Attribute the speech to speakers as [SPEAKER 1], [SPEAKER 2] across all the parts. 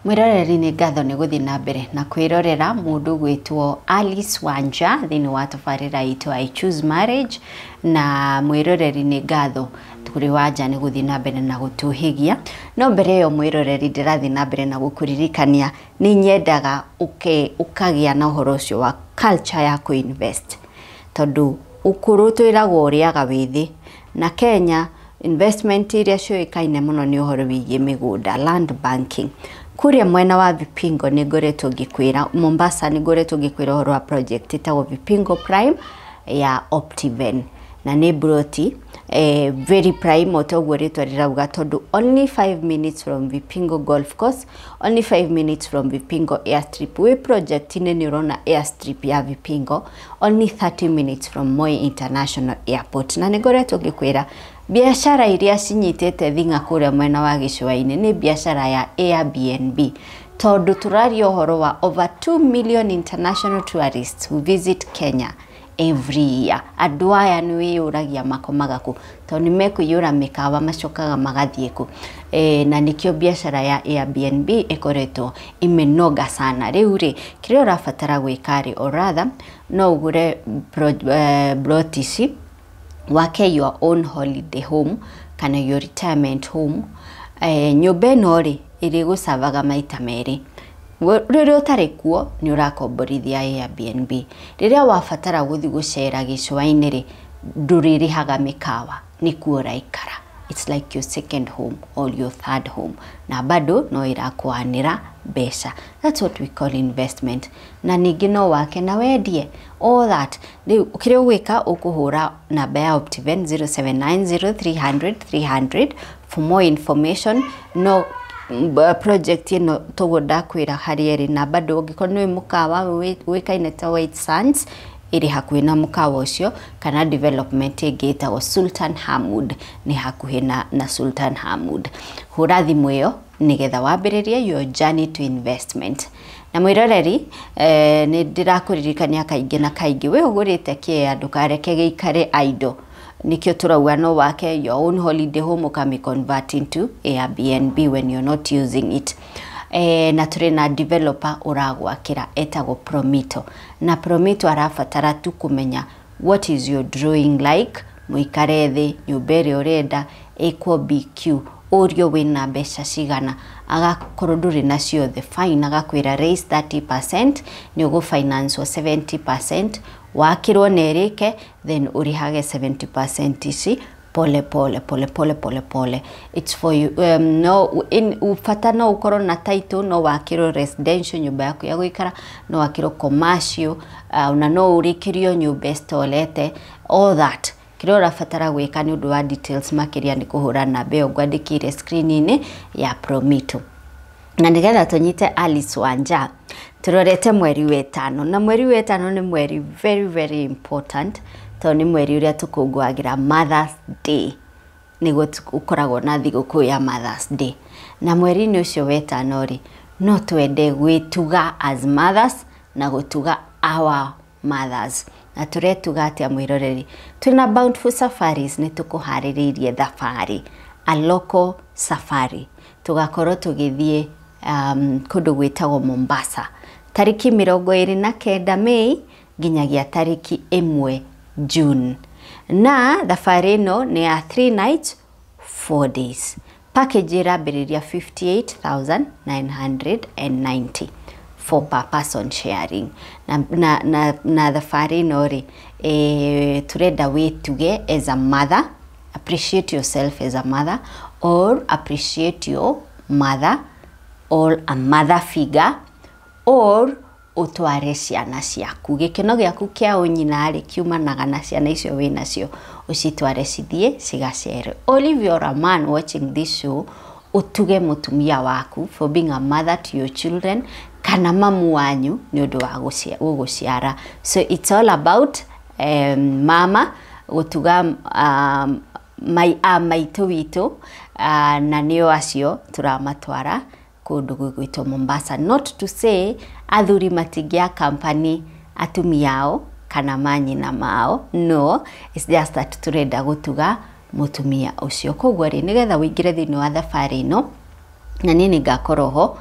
[SPEAKER 1] Mwĩroreri, nĩ ngatho nĩ gũthiĩ na mbere na kwĩrorera mũndũ gwĩtwo Alice Wanja thĩinĩ wa tabarĩra itũ I Choose Marriage. Na mwĩroreri, nĩ ngatho kũrĩ Wanja nĩ gũthiĩ na mbere na gũtũhĩgia. No mbere ĩyo, mwĩroreri, ndĩrathiĩ na mbere na gũkũririkania nĩ nyendaga ũkagĩa na ũhoro ũcio wa culture ya kũ-invest, tondũ ũkũrũ twĩragwo ũrĩaga wĩthĩ. Na Kenya investment iria ciũĩkaine mũno nĩ ũhoro wĩgiĩ mĩgũnda, land banking. Kũrĩa mwena wa Vipingo nĩ ngoretwo ngĩkwĩra, Mombasa nĩ ngoretwo ngĩkwĩra ũhoro wa project ĩtagwo Vipingo Prime ya Optiven, na nĩ broti very prime o toguo rĩtwa rĩrauga, tondũ only 5 minutes from Vipingo Golf Course, only 5 minutes from Vipingo Airstrip. Wĩ project-inĩ nĩ ũrona airstrip ya Vipingo, only 30 minutes from Moi International Airport. Na nĩ ngoretwo ngĩkwĩra biacara iria cinyitĩte thing'a kũrĩa mwena wa gĩcũa-inĩ nĩ biacara ya Airbnb, tondũ tũraria ũhoro wa over 2 million international tourists who visit Kenya every year. Andũ aya nĩ wĩyũragia makomaga kũ, tondũ nĩ mekũiyũra mĩkawa, macokaga magathiĩ kũ? Na nĩkĩo biacara ya Airbnb ĩkoretwo imenoga sana. Rĩu rĩ, kĩrĩa ũrabatara gwĩka rĩ, or rather, no ũgũre plot ici, wake your own holiday home kana your retirement home. Nyũmba ĩno rĩ, ĩrĩgũcavaga maita merĩ. Rĩrĩa ũtarĩ kuo nĩ ũrakomborithia Airbnb. Rĩrĩa wabatara gũthiĩ gũcera gĩcũa-inĩ rĩ, ndũrĩrĩhaga mĩkawa, nĩkuo ũraikara. It's like your second home or your third home, na bado no ĩrakwanĩra mbeca. That's what we call investment. Na ningĩ no wake na wendie, all that. Rĩu kĩrĩa ũgwĩka, ũkũhũra namba ya Optiven 0790 300 300 for more information. No project ĩno toguo ndakwĩra harĩa ĩrĩ, na bado ũngĩkorwo nĩ mũkawa ũĩkaine ta White Sands, ĩrĩ hakuhĩ na mũkawa ũcio, kana development ĩngĩ ĩtagwo Sultan Hamud, nĩ hakuhĩ na Sultan Hamud. Hũra thimũ ĩyo nĩgetha wambĩrĩrie your journey to investment. Na mwĩroreri, nĩ ndĩrakũririkania kaingĩ na kaingĩ, we ũgũrĩte kĩea ndũkareke gĩikare idle. Nikio turauga no wake your own holiday home, ukami convert into Airbnb when you're not using it. Na tũrĩ na developer ũragwakĩra etagwo Promito, na Promito arabatara tu kũmenya what is your drawing like, mũikare thĩ, nyũmba ĩrĩa ũrenda ĩkwo BQ, ũrio wĩna mbeca cigana. Agakorwo ndũrĩ na ciothe, fine, agakwĩra raise 30%, nĩ ũgũ finance 70%, wakĩrwo na ĩrĩke, then ũrĩhage 70% ici pole pole pole pole pole pole. It's for you. No in bata no ũkorwo na title, no wakĩrwo residential, nyũmba yaku ya gũikara, no wakĩrwo commercial, na no ũrĩkĩrio nyũmba ĩstolete, all that. Kĩrĩa ũrabatara gwĩka nĩ ũndũ wa details makĩria nĩ kũhũra namba ĩyo ngwandĩkĩire screen-inĩ ya Promito. Na nĩgetha tũnyite Alice Wanja, tũrorete mweri wa ĩtano, na mweri wa ĩtano nĩ mweri very very important, tondũ nĩ mweri ũrĩa tũkũngũagĩra Mother's Day, nĩguo ũkoragwo na thigũkũ ya Mother's Day. Na mweri-inĩ ũcio wa ĩtano rĩ, no twende gwĩtuga as mothers na gũtuga our mothers. Na tũretuga atĩa, mwĩroreri? Twĩna Bountiful Safaris, nĩ tũkũharĩrĩirie thabarĩ, a local safari. Tũgakorwo tũgĩthiĩ kũndũ gwĩtagwo Mombasa tarĩki 29 Mei nginyagia tarĩki 1 June, na thabarĩ ĩno nĩ ya 3 nights 4 days. Package ĩrambĩrĩria 58,990 for per person sharing. Na thabarĩ ĩno rĩ, tũrenda wĩtuge as a mother, appreciate yourself as a mother or appreciate your mother or a mother figure, or ũtware ciana ciaku. Gĩkeno gĩaku kĩa ũnyina rĩ, kiumanaga na ciana icio wĩ nacio, ũcitware cithiĩ cigacere. Or if you're a man watching this show, ũtuge mũtumia waku for being a mother to your children, kana mamu wanyu nĩ ũndũ wa gũgũciara. So it's all about mama gũtuga maitũ witũ, na nĩo acio tũramatwara kũndũ gwĩtwo Mombasa. Not to say athuri matingĩa company atumia ao kana manyina mao, no, it's just that tũrenda gũtuga mũtumia ũcio. Koguo rĩ, nĩgetha ũingĩre thĩinĩ wa thabarĩ ĩno, na niĩ nĩ ngakorwo ho,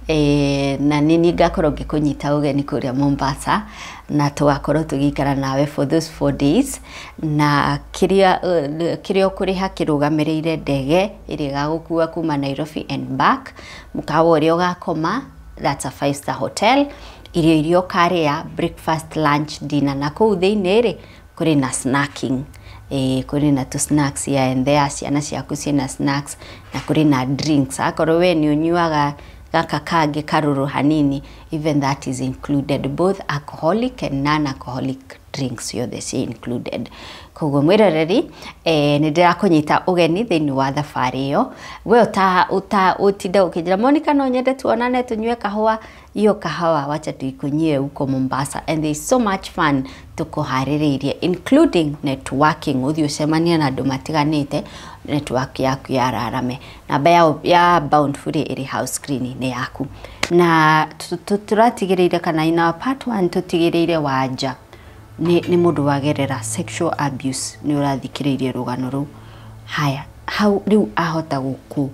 [SPEAKER 1] Na nĩ niĩ ngakorwo ngĩkũnyita ũgeni kũrĩa Mombasa, na tũgakorwo tũgĩikara nawe for those 4 days. Na kĩrĩa ũkũrĩha kĩrũgamĩrĩire ndege ĩrĩa ĩgagũkua kuma Nairobi and back, mũkawa ũrĩa ũgakoma, that's a five-star hotel, irio iria ũkarĩa, breakfast, lunch, dinner, na kũu thĩinĩ rĩ kũrĩ na snacking, kũrĩ na tũ snacks here and there, ciana ciaku ciĩna snacks, na kũrĩ na drinks. Akorwo we nĩ ũnyuaga gaka kangĩ karũrũ hanini, even that is included, both alcoholic and non-alcoholic drinks, ciothe ci included. Koguo mwĩroreri, nĩ ndĩrakũnyita ũgeni thĩinĩ wa thabarĩ ĩyo. We ũta ũta ũtinda ũkĩnjĩra, "Monica, no nyende tuonane tunyue kahũa." Hiyo kahawa wacha tuikunyie huko Mombasa, and there is so much fun tũkũharĩrĩirie, including networking, ũthiĩ ũcemanie na andũ matiganĩte, network yaku yararame. Namba ya Bountiful ĩrĩ house screen-inĩ yaku. Na tũratigĩrĩire kana in our part one tũtigĩrĩire Wanja nĩ mũndũ wagerera sexual abuse. Nĩ ũrathikĩrĩirie rũgano rũu. Haya, hau rĩu ahota gũkũ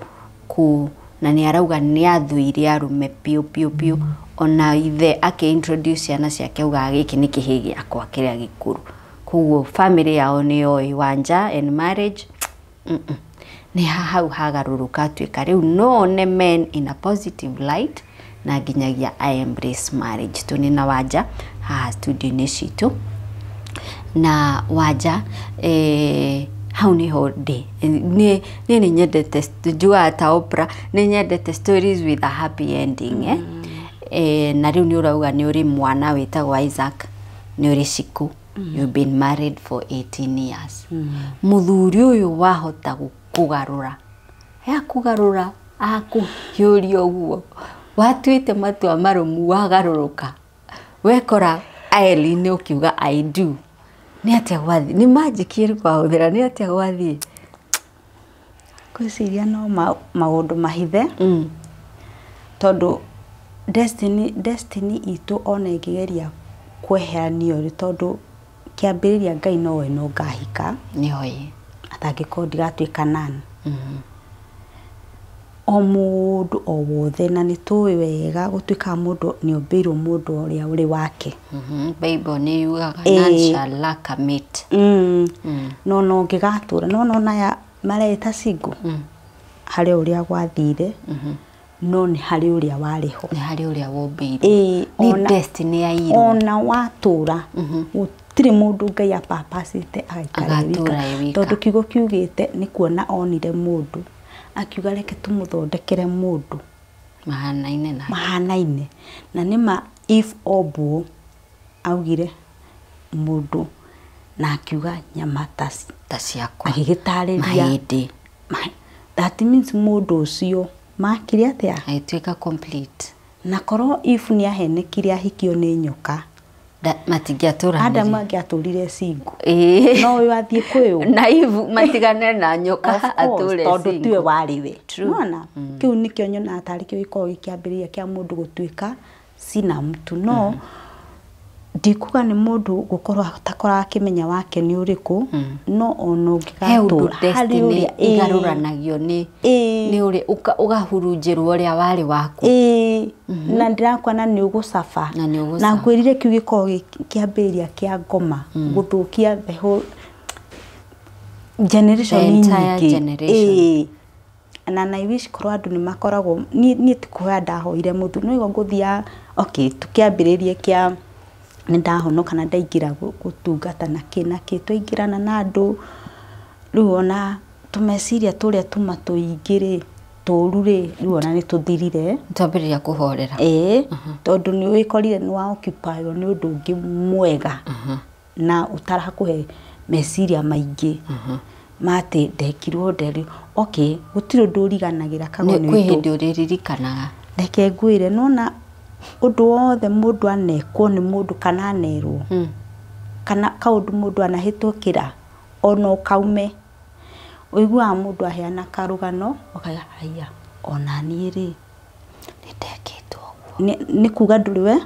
[SPEAKER 1] kũ na nĩ arauga nĩ athũire arũme piũ piũ piũ. Ona ithe akĩ introduce ciana ciake augaga gĩkĩ nĩ kĩhĩ gĩakwa kĩrĩa gĩkũrũ. Koguo family yao nĩ yoĩ Wanja and marriage. Nĩ hau hagarũrũka atuĩka rĩu no one men in a positive light na nginyagia I embrace marriage. Tũnĩ na Wanja haha studio-inĩ citũ. Na Wanja, hau niho ndĩ. Niĩ nĩ nyendete, njugaga ta Oprah, nĩ nyendete stories with a happy ending, eh? Na rĩu nĩ ũrauga nĩ ũrĩ mwana wĩtagwo Isaac, nĩ ũrĩ ciku. You've been married for 18 years. Mũthuri ũyũ wahota gũkũgarũra, yakũgarũra akũhiũria ũguo watuĩte matua marũmu, wagarũrũka wekora aisle-inĩ ũkiuga "I do", nĩ atĩa gwathiĩ? Nĩ magic ĩrĩkũ wahũthĩra? Nĩ atĩa gwathiĩ?
[SPEAKER 2] Ngwĩciria no maũndũ mahithe, tondũ destiny itũ ona ĩngĩgeria kweheranio rĩ, tondũ kĩambĩrĩria Ngai nowe no ngahika
[SPEAKER 1] nĩ oĩ
[SPEAKER 2] atangĩkorwo ndigatuĩka nani o mũndũ o wothe. Na nĩ tũĩ wega gũtuĩkaga mũndũ nĩ ũmbĩirwo mũndũ ũrĩa ũrĩ wake.
[SPEAKER 1] Bible nĩ yugaga none shall lack a mate.
[SPEAKER 2] No no ũngĩgatũra no no naya mareĩta single, harĩ ũrĩa gwathire, no nĩ harĩ ũrĩa warĩ ho.
[SPEAKER 1] Nĩ harĩ ũrĩa wombĩirwo.
[SPEAKER 2] Ĩĩ,
[SPEAKER 1] nĩ destiny ya irwo.
[SPEAKER 2] Ona watũra gũtirĩ mũndũ Ngai apapacĩte agaikara e
[SPEAKER 1] agatũra
[SPEAKER 2] wika.
[SPEAKER 1] E wika.
[SPEAKER 2] Tondũ kiugo kiugĩte nĩ kuona onire mũndũ akiuga reke tũmũthondekere mũndũ
[SPEAKER 1] mahanaine na
[SPEAKER 2] mahanaine. Na nĩma if ombwo augire mũndũ na akiuga nyama ta
[SPEAKER 1] ta ciakwa,
[SPEAKER 2] agĩgĩtarĩria
[SPEAKER 1] mahĩndĩ.
[SPEAKER 2] That means mũndũ ũcio makire atĩa?
[SPEAKER 1] Agĩtuĩka complete.
[SPEAKER 2] Na korwo if nĩ ahenekire ahikio nĩ nyoka,
[SPEAKER 1] matingĩatũranire.
[SPEAKER 2] Adamu angĩatũrire single.
[SPEAKER 1] Ĩĩ.
[SPEAKER 2] No ũyũ athiĩ kwĩ ũ?
[SPEAKER 1] Na Eve matigane na nyoka.
[SPEAKER 2] Of course,
[SPEAKER 1] atũre
[SPEAKER 2] tondũ
[SPEAKER 1] single.
[SPEAKER 2] tiwe warĩ we.
[SPEAKER 1] True.
[SPEAKER 2] Nona kĩu nĩkĩo nyonaga tarĩ kĩo gĩkoragwo gĩkĩambĩrĩria kĩa mũndũ gũtuĩka sina mtu. No ndikuga nĩ mũndũ gũkorwo atakoragwo akĩmenya wake nĩ ũrĩkũ, no ona
[SPEAKER 1] He ũndũ
[SPEAKER 2] ũngĩgatũra harĩ
[SPEAKER 1] destiny
[SPEAKER 2] ũrĩa
[SPEAKER 1] ĩgarũranagio nĩ
[SPEAKER 2] ĩĩ.
[SPEAKER 1] nĩ ũrĩa ũgahurunjĩrwo ũrĩa warĩ waku.
[SPEAKER 2] Ĩĩ, na ndĩrakuona nĩ ũgũcaba.
[SPEAKER 1] Na nĩ ũgũcaba.
[SPEAKER 2] Na ngwĩrire kĩu gĩkoragwo kĩambĩrĩria kĩa ngoma gũthũkia the whole generation
[SPEAKER 1] The entire
[SPEAKER 2] nyingĩ.
[SPEAKER 1] Generation.
[SPEAKER 2] Ĩĩ. Na I wish korwo andũ nĩ makoragwo niĩ ti kũhoya ndahoire mũthuri no igua ngũthiaga. Okay, tũkĩambĩrĩrie kĩa nĩ ndahonoka na ndaingĩra gũtungata na kĩ na kĩ, twaingĩrana na andũ rĩu ona tũmeciria tũrĩa tuma tũingĩ rĩ, tũru rĩ, rĩu ona nĩ tũthirire.
[SPEAKER 1] Twambĩrĩria kũhorera.
[SPEAKER 2] Ĩĩ, tondũ nĩ wĩkorire nĩ wa occupy nĩ ũndũ ũngĩ mwega na ũtarakũhe meciria maingĩ ma atĩ ndekirwo nderi. Okay, gũtirĩ ũndũ ũriganagĩra
[SPEAKER 1] Nĩ
[SPEAKER 2] kagonĩ
[SPEAKER 1] kwĩ
[SPEAKER 2] witũ.
[SPEAKER 1] Hĩndĩ ũrĩririkanaga.
[SPEAKER 2] Reke ngwĩre, nona ũndũ wothe mũndũ anekwo nĩ mũndũ kana anerwo kana kaũndũ mũndũ anahĩtũkĩra ona ũkaume, ũiguaga mũndũ aheana karũgano ũkaiga haiya, ona niĩ rĩ
[SPEAKER 1] nĩ ndekĩtwo ũguo.
[SPEAKER 2] Nĩ kuga ndũrĩ we.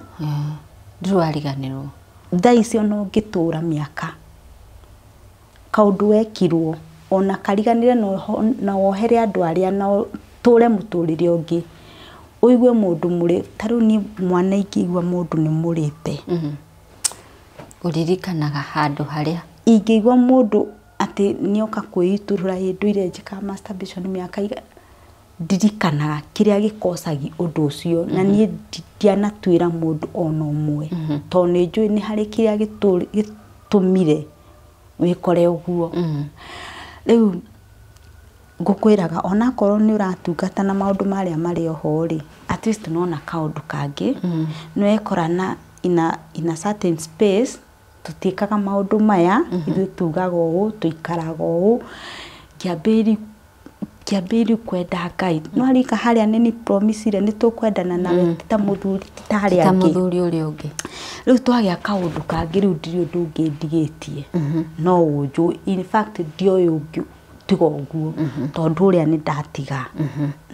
[SPEAKER 1] Ndũrariganĩrwo.
[SPEAKER 2] Thaa ici ona ũngĩtũra mĩaka, kaũndũ wekirwo ona kariganĩre na wohere andũ arĩa na ũtũre mũtũrĩre ũngĩ. Ũigue mũndũ mũrĩ ta rĩu niĩ mwana ingĩigua mũndũ nĩ mũrĩte.
[SPEAKER 1] Ũririkanaga handũ harĩa
[SPEAKER 2] ingĩigua mũndũ atĩ nĩoka kwĩitũrũra hĩndĩ ĩrĩa njĩkaga masturbation mĩaka ndirikanaga kĩrĩa gĩkocagi ũndũ ũcio na niĩ ndianatuĩra mũndũ ona ũmwe tondũ nĩ njũĩ nĩ harĩ kĩrĩa gĩtũmire wĩkore ũguo. Rĩu ngũkwĩraga onakorwo nĩ ũratungata na maũndũ marĩa marĩ oho rĩ, at least nona kaũndũ kangĩ nĩ wekora na in a certain space tũtiĩkaga maũndũ maya, ithuĩ tugaga ũũ, tũikaraga ũũ. Ngĩambĩrĩria kwenda Ngai no rika harĩa nĩ promisire nĩ tũkwendana nawe ti ta mũthuri ti ta arĩa
[SPEAKER 1] ta
[SPEAKER 2] angĩ.
[SPEAKER 1] Mũthuri ũrĩa ũngĩ.
[SPEAKER 2] Rĩu twagĩa kaũndũ kangĩ rĩu ndirĩ ũndũ ũngĩ ndigĩtie no ũnjũĩ, in fact ndioĩ ũngĩ tiga ũguo tondũ ũrĩa nĩ ndatiga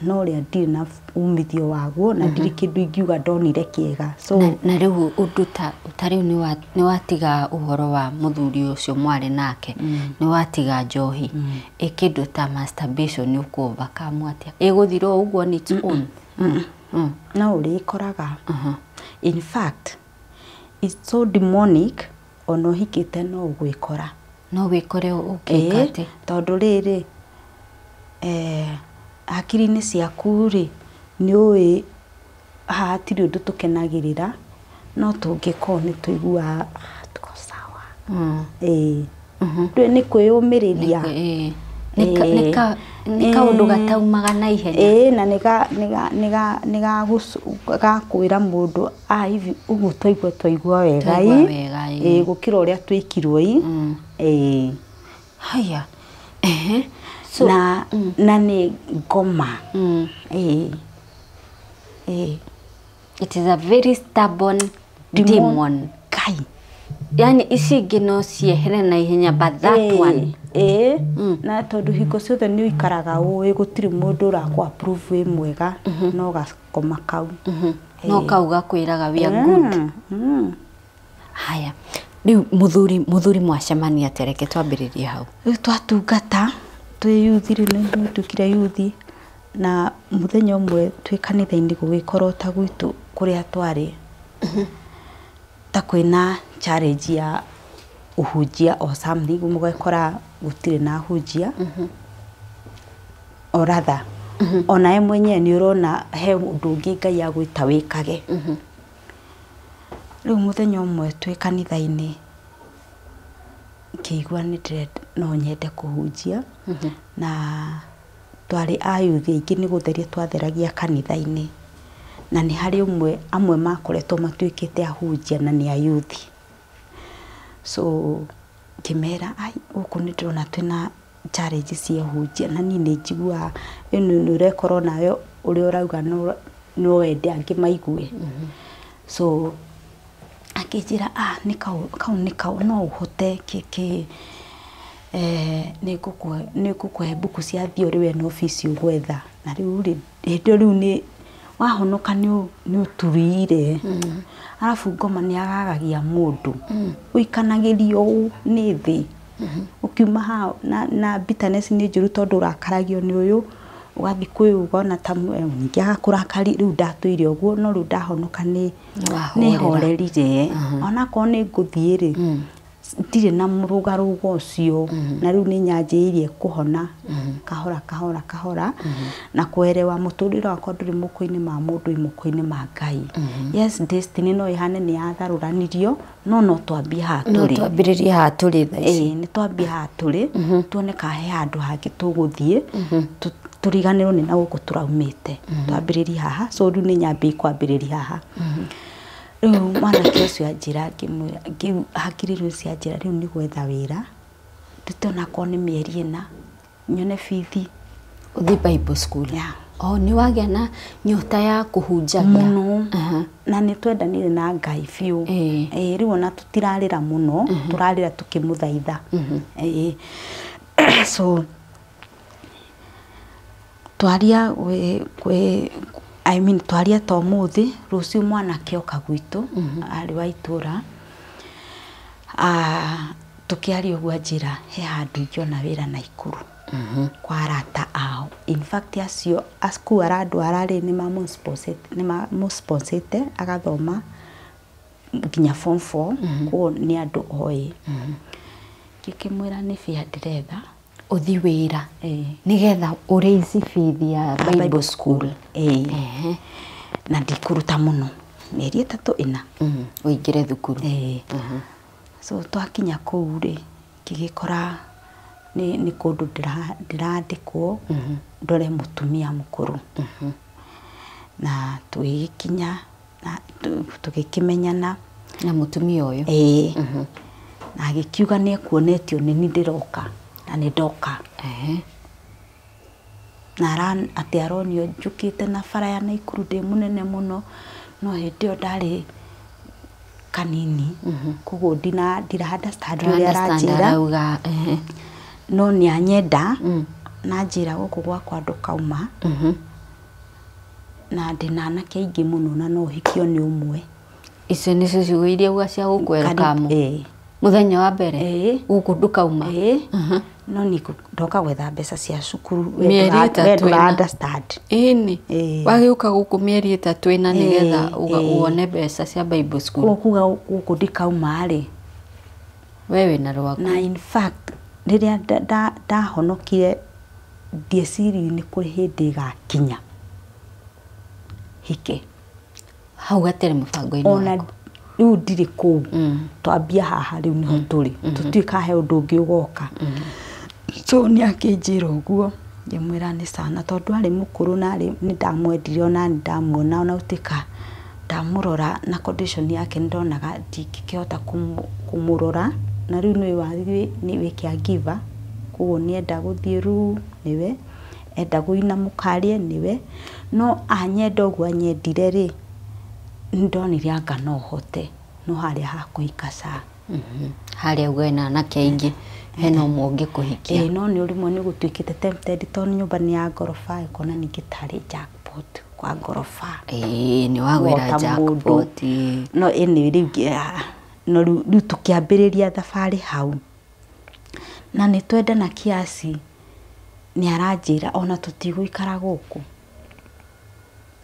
[SPEAKER 2] no ũrĩa ndirĩ na umithio waguo na ndirĩ kĩndũ ingiuga ndonire kĩega so
[SPEAKER 1] na rĩu ũndũ ta rĩu nĩ watiga ũhoro wa mũthuri ũcio mwarĩ nake, nĩ watiga njohi, ĩ kĩndũ ta masturbation nĩ ũkũ overcome atĩa? Ĩgũthira o ũguo on its own?
[SPEAKER 2] No ũrĩkoraga, in fact it's so demonic, ona ũhikĩte no ũgwĩkora.
[SPEAKER 1] No wĩkore ũgĩka atĩ?
[SPEAKER 2] Tondũ rĩrĩ hakiri-inĩ ciaku rĩ, nĩ ũĩ haha hatirĩ ũndũ tũkenagĩrĩra no tũngĩka ũũ nĩ tũiguaga tuko sawa. Ĩĩ, ndũĩ nĩ kwĩyũmĩrĩria.
[SPEAKER 1] Nĩ kaũndũ gataumaga na ihenya.
[SPEAKER 2] Ĩĩ, na nĩ gakwĩra mũndũ hivi ũguo twaigua wega.
[SPEAKER 1] Twaigua
[SPEAKER 2] ĩ
[SPEAKER 1] wega, ĩ.
[SPEAKER 2] Ĩ, gũkĩra ũrĩa twĩkirwo ĩ. Ĩĩ.
[SPEAKER 1] Haya, ehe, so
[SPEAKER 2] Na nĩ ngoma. Ĩĩ ĩĩ.
[SPEAKER 1] It is a very stubborn demon.
[SPEAKER 2] Kai.
[SPEAKER 1] Yani ici ingĩ no ciehere na ihenya, but that one.
[SPEAKER 2] Ĩĩ, na tondũ hingo ciothe nĩ ũikaraga ũĩ gũtirĩ mũndũ ũrakũ approve wĩ mwega no gakoma kau.
[SPEAKER 1] No kau gakwĩraga we are good. Haya, rĩu mũthuri mwacemania atĩa? Reke twambĩrĩrie hau.
[SPEAKER 2] Rĩu twatungata twĩ yuthi, rĩu nĩ twĩkire yuthi na mũthenya ũmwe twĩ kanitha-inĩ gũgĩkorwo ta gwitũ kũrĩa twarĩ ta kwĩna challenge ya ũhunjia or something, mũgekora gũtirĩ na ahunjia or rather onawe mwenyewe nĩ ũrona he ũndũ ũngĩ Ngai agwĩta wĩkage. Rĩu mũthenya ũmwe twĩ kanitha-inĩ ngĩigua nĩ ndĩrenda no nyende kũhunjia na twarĩ ayuthi aingĩ nĩ gũtheria twatheragia kanitha-inĩ na nĩ harĩ ũmwe amwe makoretwo matuĩkĩte ahunjia na nĩ ayuthi, so ngĩmera ai gũkũ nĩ ndĩrona twĩna challenge cia ũhunjia na niĩ nĩ njiguaga ĩno nĩ ũrekora onawe ũrĩa ũrauga no wende angĩ maigue, so akĩnjĩra nĩ kau kau nĩ kau no ũhote kĩ nĩ ngũkũhe mbuku cia theory we no fees ũgwetha. Na rĩu rĩ hĩndĩ ĩyo rĩu nĩ wahonoka nĩ ũturiire arabu ngoma nĩ agagagia mũndũ ũikanagĩrio ũũ nĩ thĩ ũkiuma haha na bitterness nĩ njũru tondũ ũrakaragio nĩ ũyũ ũgathiĩ kwĩ ũyũ ũkona ta ningĩ agakũrakari. Rĩu ndatũire ũguo no rĩu ndahonoka nĩ
[SPEAKER 1] Wahorera.
[SPEAKER 2] Horerire onakorwo nĩ ngũthiĩ rĩ ndirĩ na mũrũgarũgo ũcio na rĩu nĩ nyanjĩrĩirie kũhona kahora kahora kahora na kwerewa mũtũrĩre wakwa ndũrĩ moko-inĩ ma mũndũ, wĩ moko-inĩ ma Ngai. Yes, destiny no ĩhane nĩ yatharũranirio no twambie haha
[SPEAKER 1] No
[SPEAKER 2] tũrĩ.
[SPEAKER 1] Twambĩrĩrie haha tũrĩ thaa ici.
[SPEAKER 2] Ĩĩ, nĩ twambie haha tũrĩ tuone kana he handũ hangĩ tũgũthiĩ tũriganĩrwo nĩ na gũkũ tũraumĩte, twambĩrĩrie haha. So rĩu nĩ nyambĩrĩrie kwambĩrĩria haha. Rĩu mwanake ũcio anjĩra ngĩmwĩra hakiri rĩu cianjĩra rĩu nĩ gwetha wĩra ndute onakorwo nĩ mĩeri 4 nyone bithi.
[SPEAKER 1] Ũthiĩ Bible school.
[SPEAKER 2] Yeah.
[SPEAKER 1] Oh, nĩ wagĩa na nyota ya kũhunjagia.
[SPEAKER 2] Mũno. Na nĩ twendanire na Ngai biũ. Ĩĩ, rĩu ona tũtirarĩra mũno, tũrarĩra tũkĩmũthaitha. Ĩĩ, so twaria gwĩ I mean twaria ta ũmũthĩ rũciũ mwanake oka gwitũ arĩ wa itũra. Tũkĩaria ũguo anjĩra he handũ ingĩona wĩra Naikuru. Kwa arata ao. In fact acio kũu arandwara rĩ, nĩ mamũsponsete agathoma nginya form 4. Koguo nĩ andũ oĩ. Ngĩkĩmwĩra nĩ bia ndĩretha.
[SPEAKER 1] Ũthi wĩra
[SPEAKER 2] Ĩĩ.
[SPEAKER 1] nĩgetha ũraise fees ya Bible school.
[SPEAKER 2] Ĩĩ.
[SPEAKER 1] Ehe.
[SPEAKER 2] Na ndikũruta mũno, mĩeri 3 4.
[SPEAKER 1] Ũingĩre thukuru.
[SPEAKER 2] Ĩĩ. So twakinya kũu rĩ, ngĩgĩkora nĩ kũndũ ndĩrandĩkwo ndore mũtumia mũkũrũ. Na tũgĩgĩkinya na tũgĩkĩmenyana.
[SPEAKER 1] Na mũtumia ũyũ?
[SPEAKER 2] Ĩĩ. Na agĩkiuga nĩ ekuonetio nĩ niĩ ndĩroka, na nĩ ndoka. Na atĩ aronio njũkĩte na bara ya Naikuru ndĩ mũnene mũno, no hĩndĩ ĩyo ndarĩ kanini, koguo ndira understand ũrĩa
[SPEAKER 1] Understand.
[SPEAKER 2] aranjĩra.
[SPEAKER 1] Arauga ehe.
[SPEAKER 2] No nĩ anyenda na njĩra gũkũ gwakwa ndũkauma, na ndĩna anake aingĩ mũno na no ũhikio nĩ ũmwe.
[SPEAKER 1] Icio nĩcio ciugo iria uga cia gũkwerũkamu?
[SPEAKER 2] Ĩĩ.
[SPEAKER 1] Mũthenya wa mbere?
[SPEAKER 2] Ĩĩ.
[SPEAKER 1] Gũkũ ndũkauma?
[SPEAKER 2] Ĩĩ, no niĩ ndoka gwetha mbeca cia cukuru, we
[SPEAKER 1] Mĩeri
[SPEAKER 2] we
[SPEAKER 1] 3
[SPEAKER 2] ndũra
[SPEAKER 1] 4.
[SPEAKER 2] understand.
[SPEAKER 1] Ĩni.
[SPEAKER 2] Ĩĩ.
[SPEAKER 1] Wagĩũka gũkũ mĩeri 3 4 nĩgetha
[SPEAKER 2] Ĩĩ.
[SPEAKER 1] wone mbeca cia Bible school.
[SPEAKER 2] Koguo kuga gũkũ ndikauma rĩ,
[SPEAKER 1] we wĩna rwaku.
[SPEAKER 2] Na in fact rĩrĩa ndahonokire ndieciririe nĩ kũrĩ hĩndĩ ĩgakinya hike.
[SPEAKER 1] Hau gatirĩ mũbango-inĩ
[SPEAKER 2] Ona
[SPEAKER 1] waku.
[SPEAKER 2] rĩu ndirĩ kũu. Twambia haha rĩu nĩho tũrĩ, tũtiũĩ kana he ũndũ ũngĩ ũgoka. So nĩ akĩnjĩra ũguo, ngĩmwĩra nĩ sana, tondũ arĩ mũkũrũ na arĩ nĩ ndamwendire, ona nĩ ndamuona, ona gũtuĩka ndamũrora na condition yake nĩ ndonaga ndingĩkĩhota kũmũrora. Na rĩu nĩ wathiĩ nĩ wĩ caregiver, koguo nĩ enda gũthiĩ ruu nĩwe, enda gũina mũkarĩe nĩwe. No anyenda ũguo anyendire rĩ, nĩ ndonire anga no hote, no harĩa hakũhika ca.
[SPEAKER 1] Harĩa uga wĩna anake aingĩ, hena ũmwe ũngĩkũhikia.
[SPEAKER 2] Ĩĩ, no nĩ rĩmwe nĩ gũtuĩkĩte tempted, tondũ nyũmba nĩ ya ngoroba, ĩkona ningĩ tarĩ jackpot kwa ngoroba.
[SPEAKER 1] Ĩĩ, nĩ wagwĩra
[SPEAKER 2] Wota mũndũ.
[SPEAKER 1] jackpot, ĩĩ.
[SPEAKER 2] No anyway rĩu no rĩu tũkĩambĩrĩria thabarĩ hau, na nĩ twendana kiasi. Nĩ aranjĩra ona tũtigũikara gũkũ,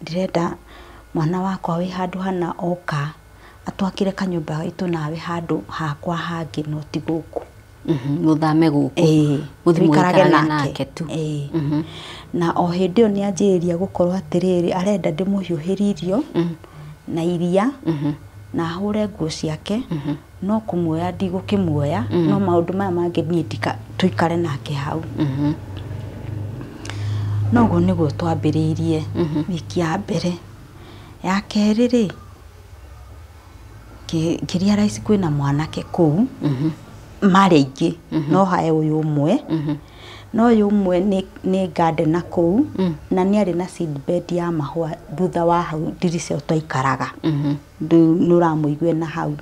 [SPEAKER 2] ndĩrenda mwana wakwa wĩ handũ hana oka atwakĩre kanyũmba gaitũ, nawe handũ hakwa hangĩ, no ti gũkũ.
[SPEAKER 1] Mũthame gũkũ.
[SPEAKER 2] Ĩĩ.
[SPEAKER 1] Mũthiĩ
[SPEAKER 2] tũikarage
[SPEAKER 1] mũikarage
[SPEAKER 2] nake.
[SPEAKER 1] Nake tu.
[SPEAKER 2] Ĩĩ. Na o hĩndĩ ĩyo nĩ anjĩrĩria gũkorwo atĩrĩrĩ, arenda ndĩmũhiũhĩrie irio na iria na hũre nguo ciake, no kũmuoya ndigũkĩmuoya, no maũndũ maya mangĩ niĩ ndika tũikare nake hau. No ũguo nĩguo twambĩrĩirie wiki ya mbere. Ya kerĩ rĩ, ngĩ-realize kwĩna mwanake kũu. Marĩ aingĩ, no hae ũyũ ũmwe, no ũyũ ũmwe nĩ gardener kũu, na nĩ arĩ na seedbed ya mahũa thutha wa hau ndirica ĩyo twaikaraga. Rĩu nĩ ũramũigua na hau.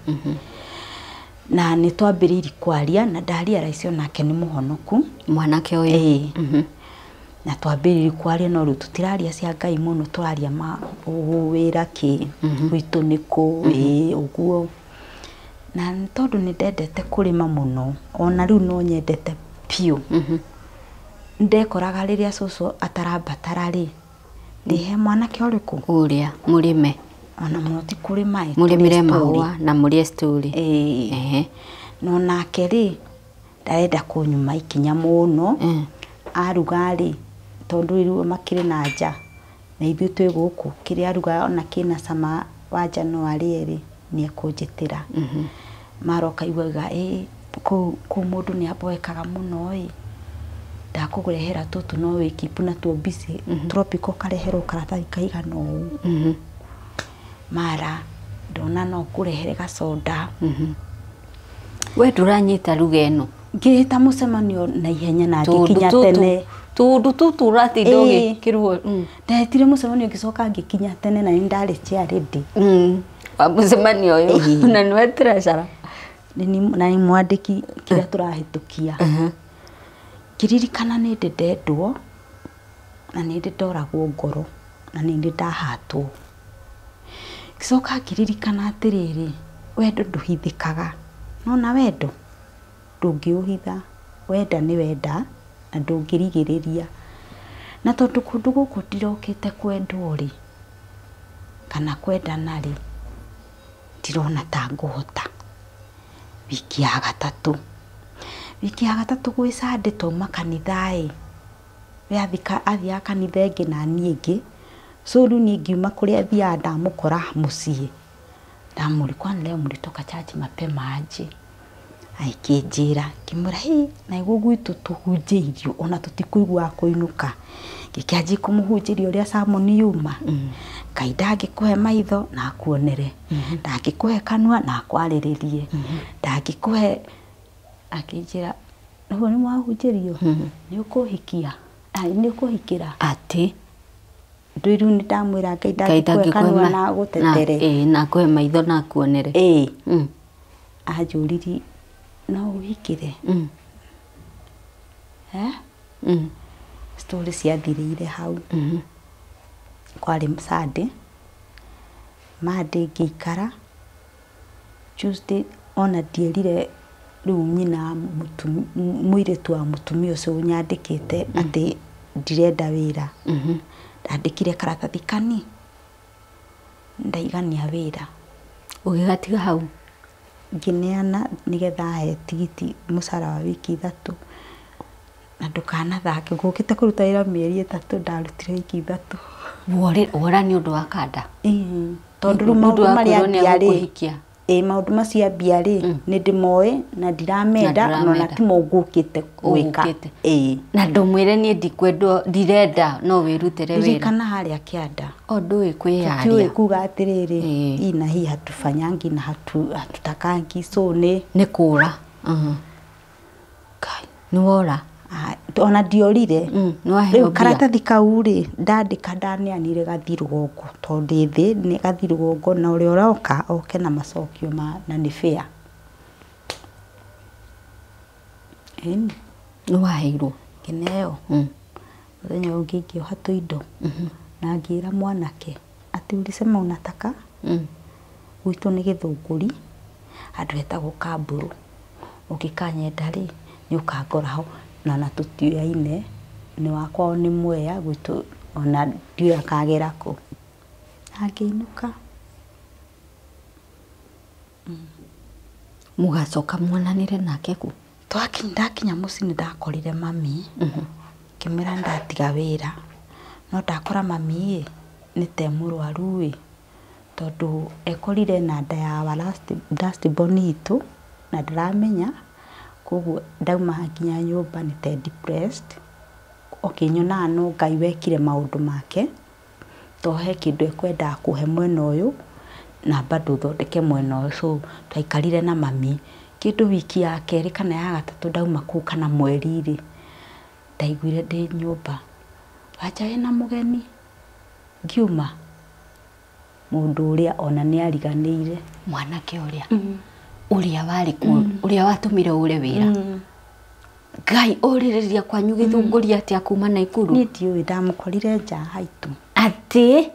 [SPEAKER 2] Na nĩ twambĩrĩirie kwaria na ndarealize onake nĩ mũhonoku.
[SPEAKER 1] Mwanake ũyũ?
[SPEAKER 2] Ĩĩ. Na twambĩrĩirie kwaria, no rĩu tũtiraria cia Ngai mũno, tũraria ma wĩra kĩ, gwitũ nĩ kũ, ĩĩ ũguo. Na nĩ tondũ nĩ ndendete kũrĩma mũno, ona rĩu no nyendete biũ, ndekoraga rĩrĩa cũcũ atarambatara rĩ, ndĩhe mwanake ũrĩkũ.
[SPEAKER 1] Ũrĩa mũrĩme.
[SPEAKER 2] Ona mũno ti kũrĩma ĩ,
[SPEAKER 1] mũrĩmĩre
[SPEAKER 2] tũrĩe story.
[SPEAKER 1] Mahũa na mũrĩe story.
[SPEAKER 2] Ĩĩ. No nake rĩ, ndarenda kũnyuma ikinya mũno. Aruga rĩ, tondũ rĩu makĩrĩ na nja na ithuĩ twĩ gũkũ, kĩrĩa aruga ona kĩna cama wanja no arĩe rĩ, nĩ ekũnjĩtĩra. Mara ũkaiguaga ĩ kũu kũu mũndũ nĩ amboekaga mũno ĩ, ndakũrehera tũtũ no wĩkeep natuo busy. Tropical ũkareherwo karatathi kaigana ũũ. Mara ndona no ngũrehere gacoda.
[SPEAKER 1] We ndũranyita ruga ĩno.
[SPEAKER 2] Ngĩĩta mũcemanio na ihenya na
[SPEAKER 1] Tũndũ
[SPEAKER 2] ngĩkinya
[SPEAKER 1] tũtũ
[SPEAKER 2] tene.
[SPEAKER 1] Tũndũ tũtũ ũratinda
[SPEAKER 2] Ĩĩ.
[SPEAKER 1] ũgĩkĩrwo.
[SPEAKER 2] Ndetire mũcemanio, ngĩcoka ngĩkinya tene na nĩ ndarĩ chair ready.
[SPEAKER 1] Wa mũcemanio ũyũ.
[SPEAKER 2] Ĩĩ.
[SPEAKER 1] Na nĩwe treasurer.
[SPEAKER 2] Na nĩ mwandĩki kĩrĩa tũrahĩtũkia. Ngĩririkana nĩ ndĩ ndendwo, na nĩ ndĩ ndoragwo ngoro, na nĩ ndĩ ndahatwo. Ngĩcoka ngĩririkana atĩrĩrĩ, wendo ndũhithĩkaga, nona wendo ndũngĩũhitha, wenda nĩ wenda. Na ndũngĩrigĩrĩria. Na tondũ kũndũ gũkũ ndirokĩte kwendwo rĩ, kana kwendana rĩ, ndirona ta ngũhota. Wiki ya gatatũ. Wiki ya gatatũ gwĩ Sunday twauma kanitha ĩ, we athiaga kanitha ĩngĩ na niĩ ĩngĩ. So rĩu niĩ ngiuma kũrĩa thiaga ndamũkora mũciĩ. Ndamũria kwani leo mlitoka church mapema aje? Agĩkĩnjĩra, ngĩmwĩra hĩ, na nĩguo gwitũ tũhunjĩirio ona tũtikũiguaga kũinũka. Ngĩkĩanjia kũmũhunjĩria ũrĩa sermon yuma. Ngai ndangĩkũhe maitho na akuonere. Ndangĩkũhe kanua na akwarĩrĩrie. Ndangĩkũhe, akĩnjĩra nĩguo nĩ mwahunjĩrio? Nĩ ũkũhikia? Nĩ ũkũhikĩra?
[SPEAKER 1] Atĩ
[SPEAKER 2] Rĩu nĩ ndamwĩra Ngai ndangĩkũhe kanua na agũtetere.
[SPEAKER 1] Na akũhe maitho na akuonere.
[SPEAKER 2] Ĩĩ. Anjũririe no ũhikĩre? Story ciathirĩire hau. Kwarĩ Sunday, Monday ngĩikara, Tuesday ona ndierire rĩu nyina mũirĩtu wa mũtumia ũcio ũnyandĩkĩte atĩ ndirenda wĩra. Ndandĩkire karatathi kani ndaigania wĩra.
[SPEAKER 1] Ũgĩgatiga hau?
[SPEAKER 2] Ngĩneana nĩgetha ahe tigiti mũcara wa wiki ithatũ. Na ndũkanathake, ngũkĩte kũruta wĩra mĩeri ĩtatũ, ndarutire wiki ithatũ.
[SPEAKER 1] Wora nĩ ũndũ wa kanda?
[SPEAKER 2] Tondũ rĩu maũndũ marĩa ambia rĩ, maũndũ macio ambia rĩ, nĩ ndĩmoĩ na ndiramenda, na ona timo ngũkĩte gwĩka.
[SPEAKER 1] Na ndũmwĩre niĩ ndikwendwo, ndirenda, no wĩrutĩre wĩra.
[SPEAKER 2] Ririkana harĩa kĩanda.
[SPEAKER 1] O ndũĩ kwĩyaria.
[SPEAKER 2] Tũtiũĩ kuga atĩrĩrĩ, hii na hii hatufanyangi na hatutakangi, so nĩ
[SPEAKER 1] nĩ kũra. Ngai, nĩ wora.
[SPEAKER 2] Ona ndiorire. Rĩu karatathi kau rĩ, ndandĩka ndaneanire gathi rũgongo, tondũ thĩ nĩ gathi rũgongo na ũrĩa ũroka oke na macokio ma na nĩ fair. Ĩni.
[SPEAKER 1] Nĩ waheirwo?
[SPEAKER 2] Ngĩneo. Mũthenya ũngĩ ngĩoha tũindo. Na ngĩra mwanake atĩ ulisema unataka? Gwitũ nĩ Gĩthũngũri, handũ hetagwo Kambũrũ. Ũngĩkanyenda rĩ, nĩ ũkangora ho. Na na tũtiũyaine, nĩ wakwa nĩ Mwea, gwitũ ona ndiũĩ akagera kũ. Na ngĩinũka.
[SPEAKER 1] Mũgacoka muonanire nake kũ?
[SPEAKER 2] Ndakinya mũciĩ nĩ ndakorire mami. Ngĩmwĩra ndatiga wĩra. No ndakora mami ĩ, nĩ te mũrwaru ĩ, tondũ ekorire na nda ya our last born itũ, na ndaramenya. Koguo ndauma nginya nyũmba nĩ te depressed. Okay, nyonaga no Ngai wekire maũndũ make. To he kĩndũ ekwendaga kũhe mwena ũyũ, na bado thondeke mwena ũyũ. So twaikarire na mami kĩndũ wiki ya kerĩ kana ya gatatũ ndauma kũu kana mweri rĩ, ndaiguire ndĩ nyũmba. Wanja wĩna mũgeni? Ngiuma. Mũndũ ũrĩa ona nĩ ariganĩire.
[SPEAKER 1] Mwanake ũrĩa? Ũrĩa warĩ kuo, ũrĩa watũmire ũre wĩra. Ngai, ũrĩrĩria kwanyu Gĩthũngũri atĩa kuma Naikuru?
[SPEAKER 2] Niĩ ndiũĩ, ndamũkorire nja haitũ.
[SPEAKER 1] Atĩ?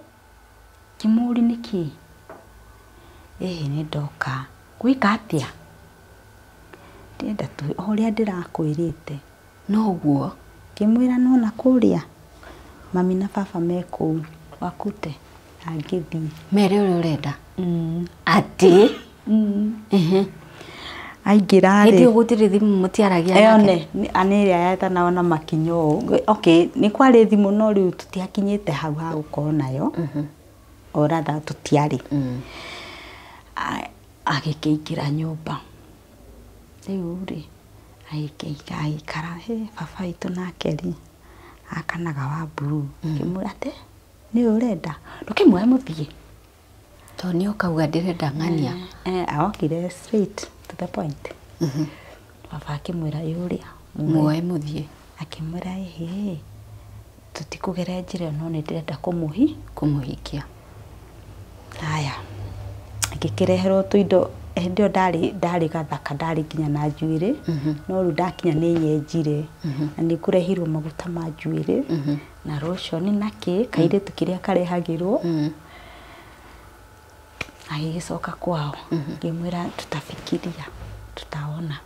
[SPEAKER 2] Ngĩmũũria nĩkĩ? Ĩhĩ nĩ ndoka. Gwĩka atĩa? Ndĩrenda tu o ũrĩa ndĩrakwĩrĩte.
[SPEAKER 1] Noguo?
[SPEAKER 2] Ngĩmwĩra nona kũrĩa mami na baba me kũu wakute na ngĩthiĩ.
[SPEAKER 1] Mere ũrĩa ũrenda? Atĩ?
[SPEAKER 2] Aingĩra rĩ.
[SPEAKER 1] Hĩndĩ ĩyo gũtirĩ thimũ mũtiaragia nake?
[SPEAKER 2] One, nĩ ĩrĩa yetanago na makinya ũũ. Okay, nĩ kwarĩ thimũ no rĩu tũtiakinyĩte hau ha gũkorwo nayo. O rather tũtiarĩ. Agĩkĩingĩra nyũmba. Rĩu rĩ, agĩikara, hĩ, baba witũ nake rĩ, akanaga wa blue. Ngĩmwĩra atĩ, nĩwe ũrenda? Ndũkĩmuoe mũthiĩ.
[SPEAKER 1] Tondũ nĩ ũkauga ndĩrenda ng'ania.
[SPEAKER 2] Okire straight to the point. Baba akĩmwĩra ĩ ũrĩa.
[SPEAKER 1] Muoe mũthiĩ.
[SPEAKER 2] Akĩmwĩra ĩhĩ, tũtikũgera njĩra ĩyo no nĩ ndĩrenda
[SPEAKER 1] kũmũhikia.
[SPEAKER 2] Haya, ngĩkĩreherwo tũindo. Hĩndĩ ĩyo ndarĩ gathaka, ndarĩ nginya na njuĩrĩ. No rĩu ndakinya nĩ nyenjire. Na nĩ ngũreheirwo maguta ma njuĩrĩ. Na lotion na kĩ, kairĩtu kĩrĩa karehagĩrwo. Agĩgĩcoka kwao. Ngĩmwĩra tutafikiria, tutaona.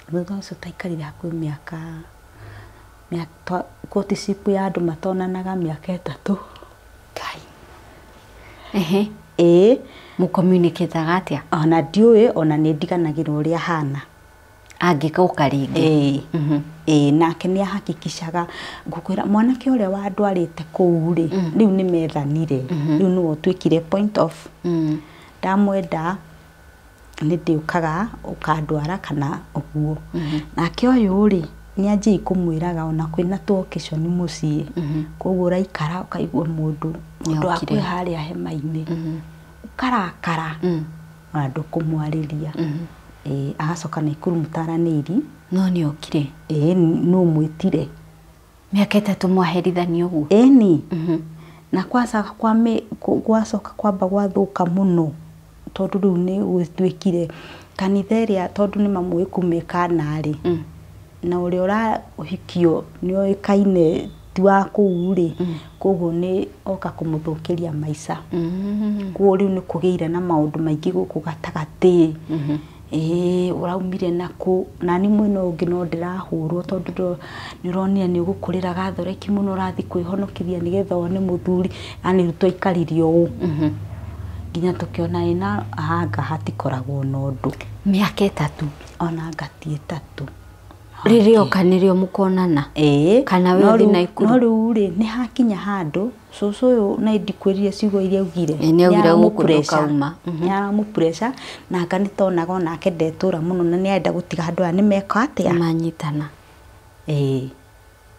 [SPEAKER 2] Thutha ũcio twaikarire hakuhĩ mĩaka Courtship ya andũ matonanaga mĩaka 3.
[SPEAKER 1] Ngai. Ehe.
[SPEAKER 2] Ĩĩ.
[SPEAKER 1] Mũcommunicataga atĩa?
[SPEAKER 2] Ona ndiũĩ, ona nĩ ndiganagĩrwo ũrĩa hana.
[SPEAKER 1] Angĩgoka rĩngĩ.
[SPEAKER 2] Ĩĩ. Ĩĩ, nake nĩ ahakikishaga ngũkwĩra mwanake ũrĩa wandwarĩte kũu rĩ, rĩu nĩ methanire. Rĩu nĩwe ũtuĩkire point of. Ndamwenda nĩ ndĩũkaga ũkandwara kana ũguo. Nake ũyũ rĩ, nĩ anjĩi kũmwĩraga ona kwĩna tũ occasion mũciĩ. Koguo ũraikara ũkaigua mũndũ
[SPEAKER 1] Nĩokire.
[SPEAKER 2] akwe harĩa hema-inĩ. Ũkarakara. Ona ndũkũmwarĩria. Ĩĩ, agacoka Naikuru mũtaranĩiri.
[SPEAKER 1] No nĩokire.
[SPEAKER 2] Ĩĩ, nũ mwĩtire.
[SPEAKER 1] Mĩaka 3 mwaherithanio ũguo.
[SPEAKER 2] Ĩni. Na kwacoka gwacoka kwamba gwathũka mũno tondũ rĩu nĩ gwĩtuĩkire kanitha ĩrĩa tondũ nĩ mamũĩ kuma ĩkana rĩ. Na ũrĩa ũrahikio nĩ oĩkaine ti wa kũu rĩ, koguo nĩ oka kũmũthũkĩria maica. Koguo rĩu nĩ kũgĩire na maũndũ maingĩ gũkũ gatagatĩ. Ĩĩ, ũraumire nakũ? Nani mwena ũngĩ no ndĩrahũrwo tondũ nĩ ũronire nĩ ũgũkũrĩra gathoreki mũno ũrathiĩ kwĩhonokithia nĩgetha wone mũthuri. Yani rĩu twaikarire ũũ. Nginya tũkĩona ĩna anga hatikoragwo na ũndũ.
[SPEAKER 1] Mĩaka 3.
[SPEAKER 2] Ona anga ti 3.
[SPEAKER 1] Rĩrĩa oka nĩrĩo mũkonana.
[SPEAKER 2] Ĩĩ.
[SPEAKER 1] Kana we ũthiĩ Naikuru.
[SPEAKER 2] No rĩu rĩ, nĩ hakinya handũ cũcũ ũyũ na ndikwĩrire ciugo iria augire.
[SPEAKER 1] Ĩĩ, nĩ augire gũkũ ndũkauma.
[SPEAKER 2] Nĩ aramũ-pressure na anga nĩ tonaga onake ndetũra mũno na nĩ arenda gũtiga handũ aya nĩ meka atĩa?
[SPEAKER 1] Manyitana.
[SPEAKER 2] Ĩĩ.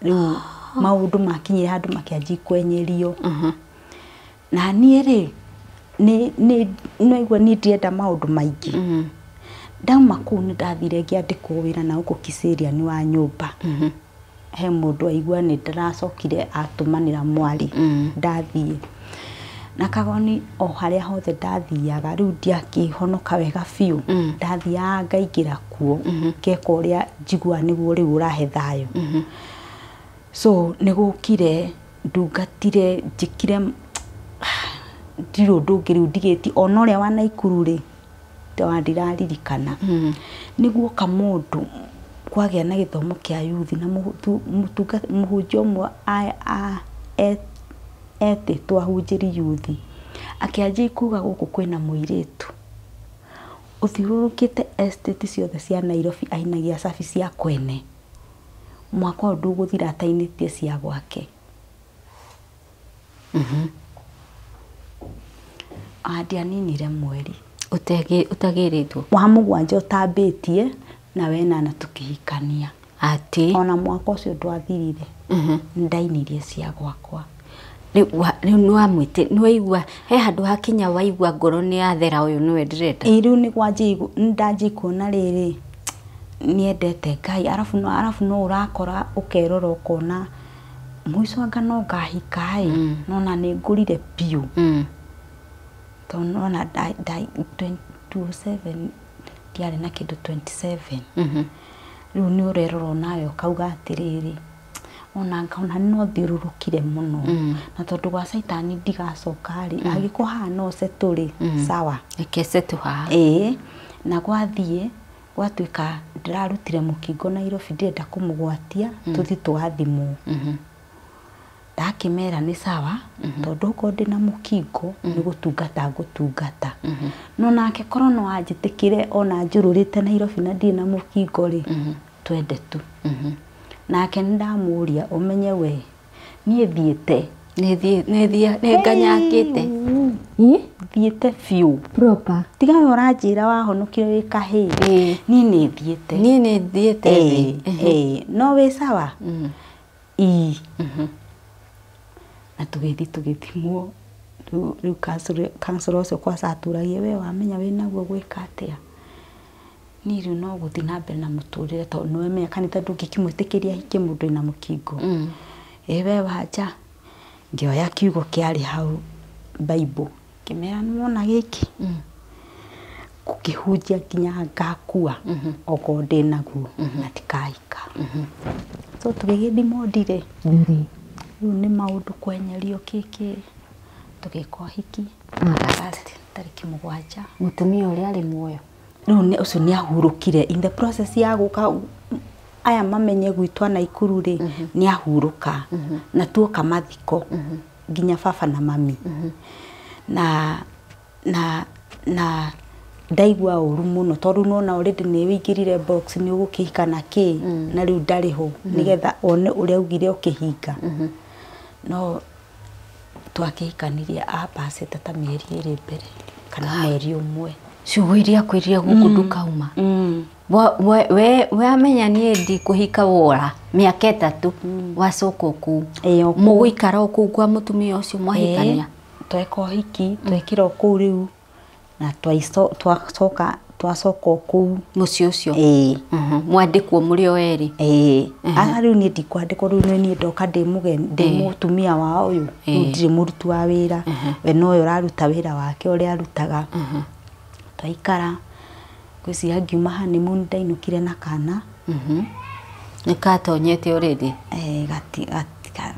[SPEAKER 2] Rĩu maũndũ makinyire handũ makĩanjia kwenyerio. Na niĩ rĩ, nĩ naigua niĩ ndienda maũndũ maingĩ. Ndauma kũu nĩ ndathire ngĩandĩkwo wĩra na gũkũ Kiserian wa nyũmba. He mũndũ aigua nĩ ndĩracokire atũmanĩra mwarĩ. Ndathiĩ. Na kagoni o harĩa hothe ndathiaga rĩu ndiakĩhonoka wega biũ. Ndathiaga ngaingĩra kuo ngeka ũrĩa njiguaga nĩguo rĩu ũrahe thayũ. So nĩ gũkire ndungatire njĩkire ndirĩ ũndũ ũngĩ rĩu ndigĩtie ona ũrĩa wa Naikuru rĩ ndiraririkana. Nĩ guoka mũndũ kwagĩa na gĩthomo kĩa yuthi na mũhunjia ũmwe etĩtwo ahunjĩri yuthi akĩanjia kuga gũkũ kwĩna mũirĩtu ũthiũrũrũkĩte estate ciothe cia Nairobi ainagia cabi cia kwene. Mwaka ũyũ ndũgũthira atainĩtie cia gwake. Andianinire mweri.
[SPEAKER 1] Ũtagĩrĩtwo?
[SPEAKER 2] Wa 7 ũtambĩtie na wenana tũkĩhikania.
[SPEAKER 1] Atĩ?
[SPEAKER 2] Ona mwaka ũcio ndwathirire. Ndainirie cia gwakwa.
[SPEAKER 1] Rĩu nĩ waigua he handũ hakinya waigua ngoro nĩ yathera ũyũ nĩwe ndĩrenda.
[SPEAKER 2] Ĩĩ, rĩu nĩ ndanjia kuona rĩrĩ nĩendete Ngai arabu no ũrakora ũkerora ũkona mũico anga no ngahika ĩ nona nĩ ngũrire biũ. Tondũ nona 2007 ndiarĩ na kĩndũ 27. Rĩu nĩ ũrerora nawe ũkauga atĩrĩrĩ ona ngaona no thiũrũrũkire mũno. Na tondũ gwa caitani ndigacoka rĩ, angĩkorwo haha no settle rĩ, sawa.
[SPEAKER 1] Reke settle haha.
[SPEAKER 2] Ĩĩ, na gwathiĩ gwatuĩka ndĩrarutire mũkingo Nairobi ndĩrenda kũmũgwatia tũthiĩ tũgathimwo. Ndakĩmera nĩ sawa tondũ okorwo ndĩna mũkingo nĩ gũtungata ngũtungata. No nake korwo no anjĩtĩkĩre ona njũrũrĩte Nairobi na ndirĩ na mũkingo rĩ, twende tu. Nake nĩ ndamũria ũmenye we niĩ thiĩte.
[SPEAKER 1] Nĩ nganyakĩte.
[SPEAKER 2] Thiĩte biũ.
[SPEAKER 1] Proper.
[SPEAKER 2] Tiga we ũranjĩra wahonokire wĩ kahĩĩ. Niĩ nĩ thiĩte.
[SPEAKER 1] Niĩ nĩ thiĩte thĩ.
[SPEAKER 2] No wĩ sawa? Ĩĩ. Na tũgĩthiĩ tũgĩthimwo. Rĩu counselor ũcio kwaca atũragia we wamenya wĩnaguo gwĩka atĩa. Niĩ rĩu no gũthiĩ na mbere na mũtũrĩre tondũ nĩwamenya kanitha ndũngĩkĩmwĩtĩkĩria ahikie mũndũ wĩna mũkingo. Ĩ we wanja ngĩoya kiugo kĩarĩ hau Bible ngĩmera nĩwona gĩkĩ ngũkĩhunjia nginya ngakua okorwo ndĩnaguo na ndikahika. So tũgĩgĩthimwo ndirĩ. Rĩu nĩ maũndũ kwenyerio kĩkĩ tũgĩka ũhiki tarĩki 7.
[SPEAKER 1] Mũtumia ũrĩa arĩ muoyo.
[SPEAKER 2] Rĩu ũcio nĩ ahurũkire in the process ya gũka aya mamenye gwitũ Naikuru rĩ nĩ ahurũka na tuoka mathiko nginya baba na mami na ndaigua ũru mũno tondũ nona already nĩ wĩingĩrire box nĩ ũgũkĩhika na kĩ na rĩu ndarĩ ho nĩgetha one ũrĩa augire ũkĩhinga no twakĩhikanirie apacĩte ta mĩeri 2 mbere kana mweri ũmwe
[SPEAKER 1] ciugo iria kwĩrire gũkũ ndũkauma we amenya niĩ ndikũhika wora mĩaka 3 wacoka kũu mũgũikara o kũu kwa mũtumia ũcio mwahikania
[SPEAKER 2] tweka ũhiki twekĩra o kũu rĩu na twacoka kũu
[SPEAKER 1] mũciĩ ũcio mwandĩkwo mũrĩ o erĩ
[SPEAKER 2] aha rĩu niĩ ndikwandĩkwo rĩu nĩ niĩ ndoka ndĩ mũgeni ndĩ mũtumia wa ũyũ rĩu ndirĩ mũruti wa wĩra we nowe ũraruta wĩra wake ũrĩa arutaga twaikara ngwĩciria ngiuma honeymoon ndainũkire na kana
[SPEAKER 1] nĩ katonyete already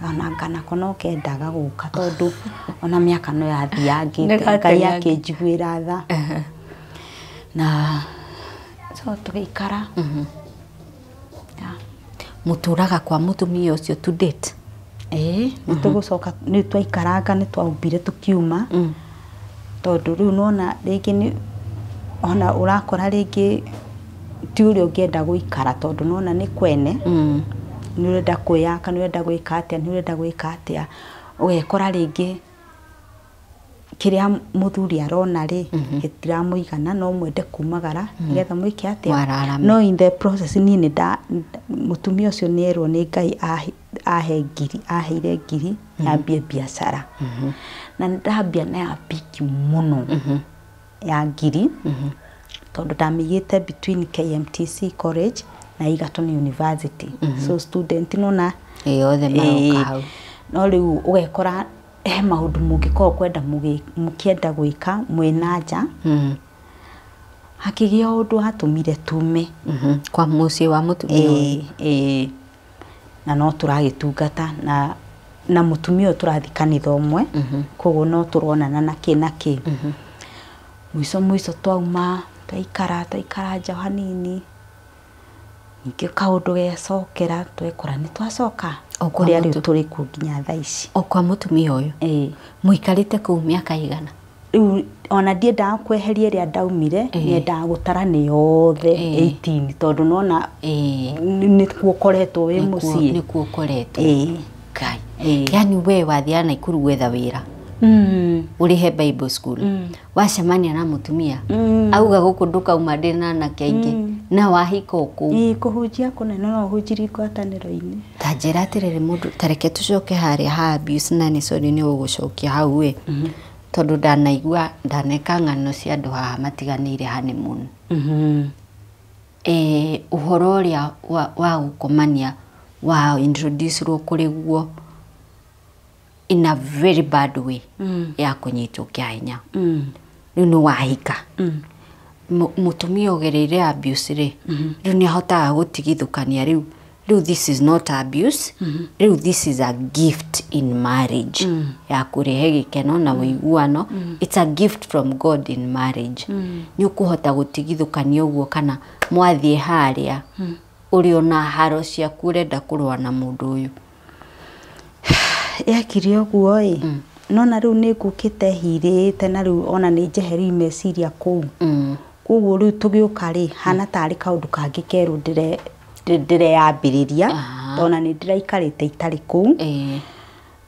[SPEAKER 2] ona nako no kendaga gũka tondũ ona mĩaka no yathiangĩte Ngai akĩnjiguĩra tha na so tũgĩikara
[SPEAKER 1] mũtũraga kwa mũtumia ũcio to date
[SPEAKER 2] nĩ tũgũcoka nĩ twaikaranga nĩ twaumbire tũkiuma tondũ rĩu nona rĩngĩ nĩ ona ũrakora rĩngĩ ti ũrĩa ũngĩenda gũikara tondũ nona nĩ kwene nĩ ũrenda kwĩyaka nĩ ũrenda gwĩka atĩa nĩ ũrenda gwĩka atĩa ũgekora rĩngĩ kĩrĩa mũthuri arona rĩ gĩtiramũigana no mwende kumagara nĩgetha mwĩke atĩa no in the process niĩ nĩ mũtumia ũcio nĩ erwo nĩ Ngai ahe ngiri aheire ngiri yambie biacara na ndambia na ya biki mũno ya ngiri tondũ ndamĩigĩte between KMTC College na Egerton University so student nona
[SPEAKER 1] othe maroka hau
[SPEAKER 2] no rĩu ũgekora he maũndũ mũngĩkorwo kwenda mũkĩenda gwĩka mwĩna nja hakĩgĩa ũndũ watũmire tume
[SPEAKER 1] kwa mũciĩ wa mũtumia
[SPEAKER 2] na no tũragĩtungata na mũtumia ũyũ tũrathiĩ kanitha ũmwe koguo no tũronana na kĩ na kĩ mũico mũico twauma twaikara nja hanini ningĩ kaũndũ gecokera twekora nĩ twacoka kũrĩa rĩu tũrĩ kuo nginya thaa ici
[SPEAKER 1] o kwa mũtumia ũyũ mũikarĩte kũu mĩaka igana
[SPEAKER 2] rĩu ona ndiendaga kweheria ĩrĩa ndaumire nyendaga gũtara nĩ yothe 18 tondũ nona nĩkuo ũkoretwo wĩ mũciĩ
[SPEAKER 1] nĩkuo ũkoretwo Ngai yani we wathiaga Naikuru gwetha wĩra ũrĩhe Bible school wacemania na mũtumia auga gũkũ ndũkauma ndĩ na anake aingĩ na wahika o kũu
[SPEAKER 2] kũhunjia kũnene no ũhunjirie ngwatanĩro-inĩ
[SPEAKER 1] ta njĩra atĩrĩrĩ mũndũ ta reke tũcoke harĩa ha abuse na nĩ sorry nĩ ũgũcokia hau ĩ tondũ ndanaigua ndaneka ng'ano cia andũ haha matiganĩire honeymoon ũhoro ũrĩa wa gũkomania wa introduce rwo kũrĩ guo in a very bad way ya kũnyitwo kĩa hinya rĩu nĩ wahika mũtumia ũgereire abuse rĩ rĩu nĩ ahotaga gũtigithũkania rĩu this is not abuse rĩu this is a gift in marriage ya kũrehe gĩkeno na ũiguano it's a gift from God in marriage nĩ ũkũhota gũtigithũkania ũguo kana mwathiĩ harĩa ũrĩ ona haro ciaku ũrenda kũrũa na mũndũ ũyũ
[SPEAKER 2] yakire ũguo ĩ nona rĩu nĩ ngũkĩte hirĩte na rĩu ona nĩ njeheri meciria kũu koguo rĩu tũgĩũka rĩ hana tarĩ kaũndũ kangĩ kerũ ndĩreyambĩrĩria tondũ nĩ ndĩraikarĩte itarĩ kũu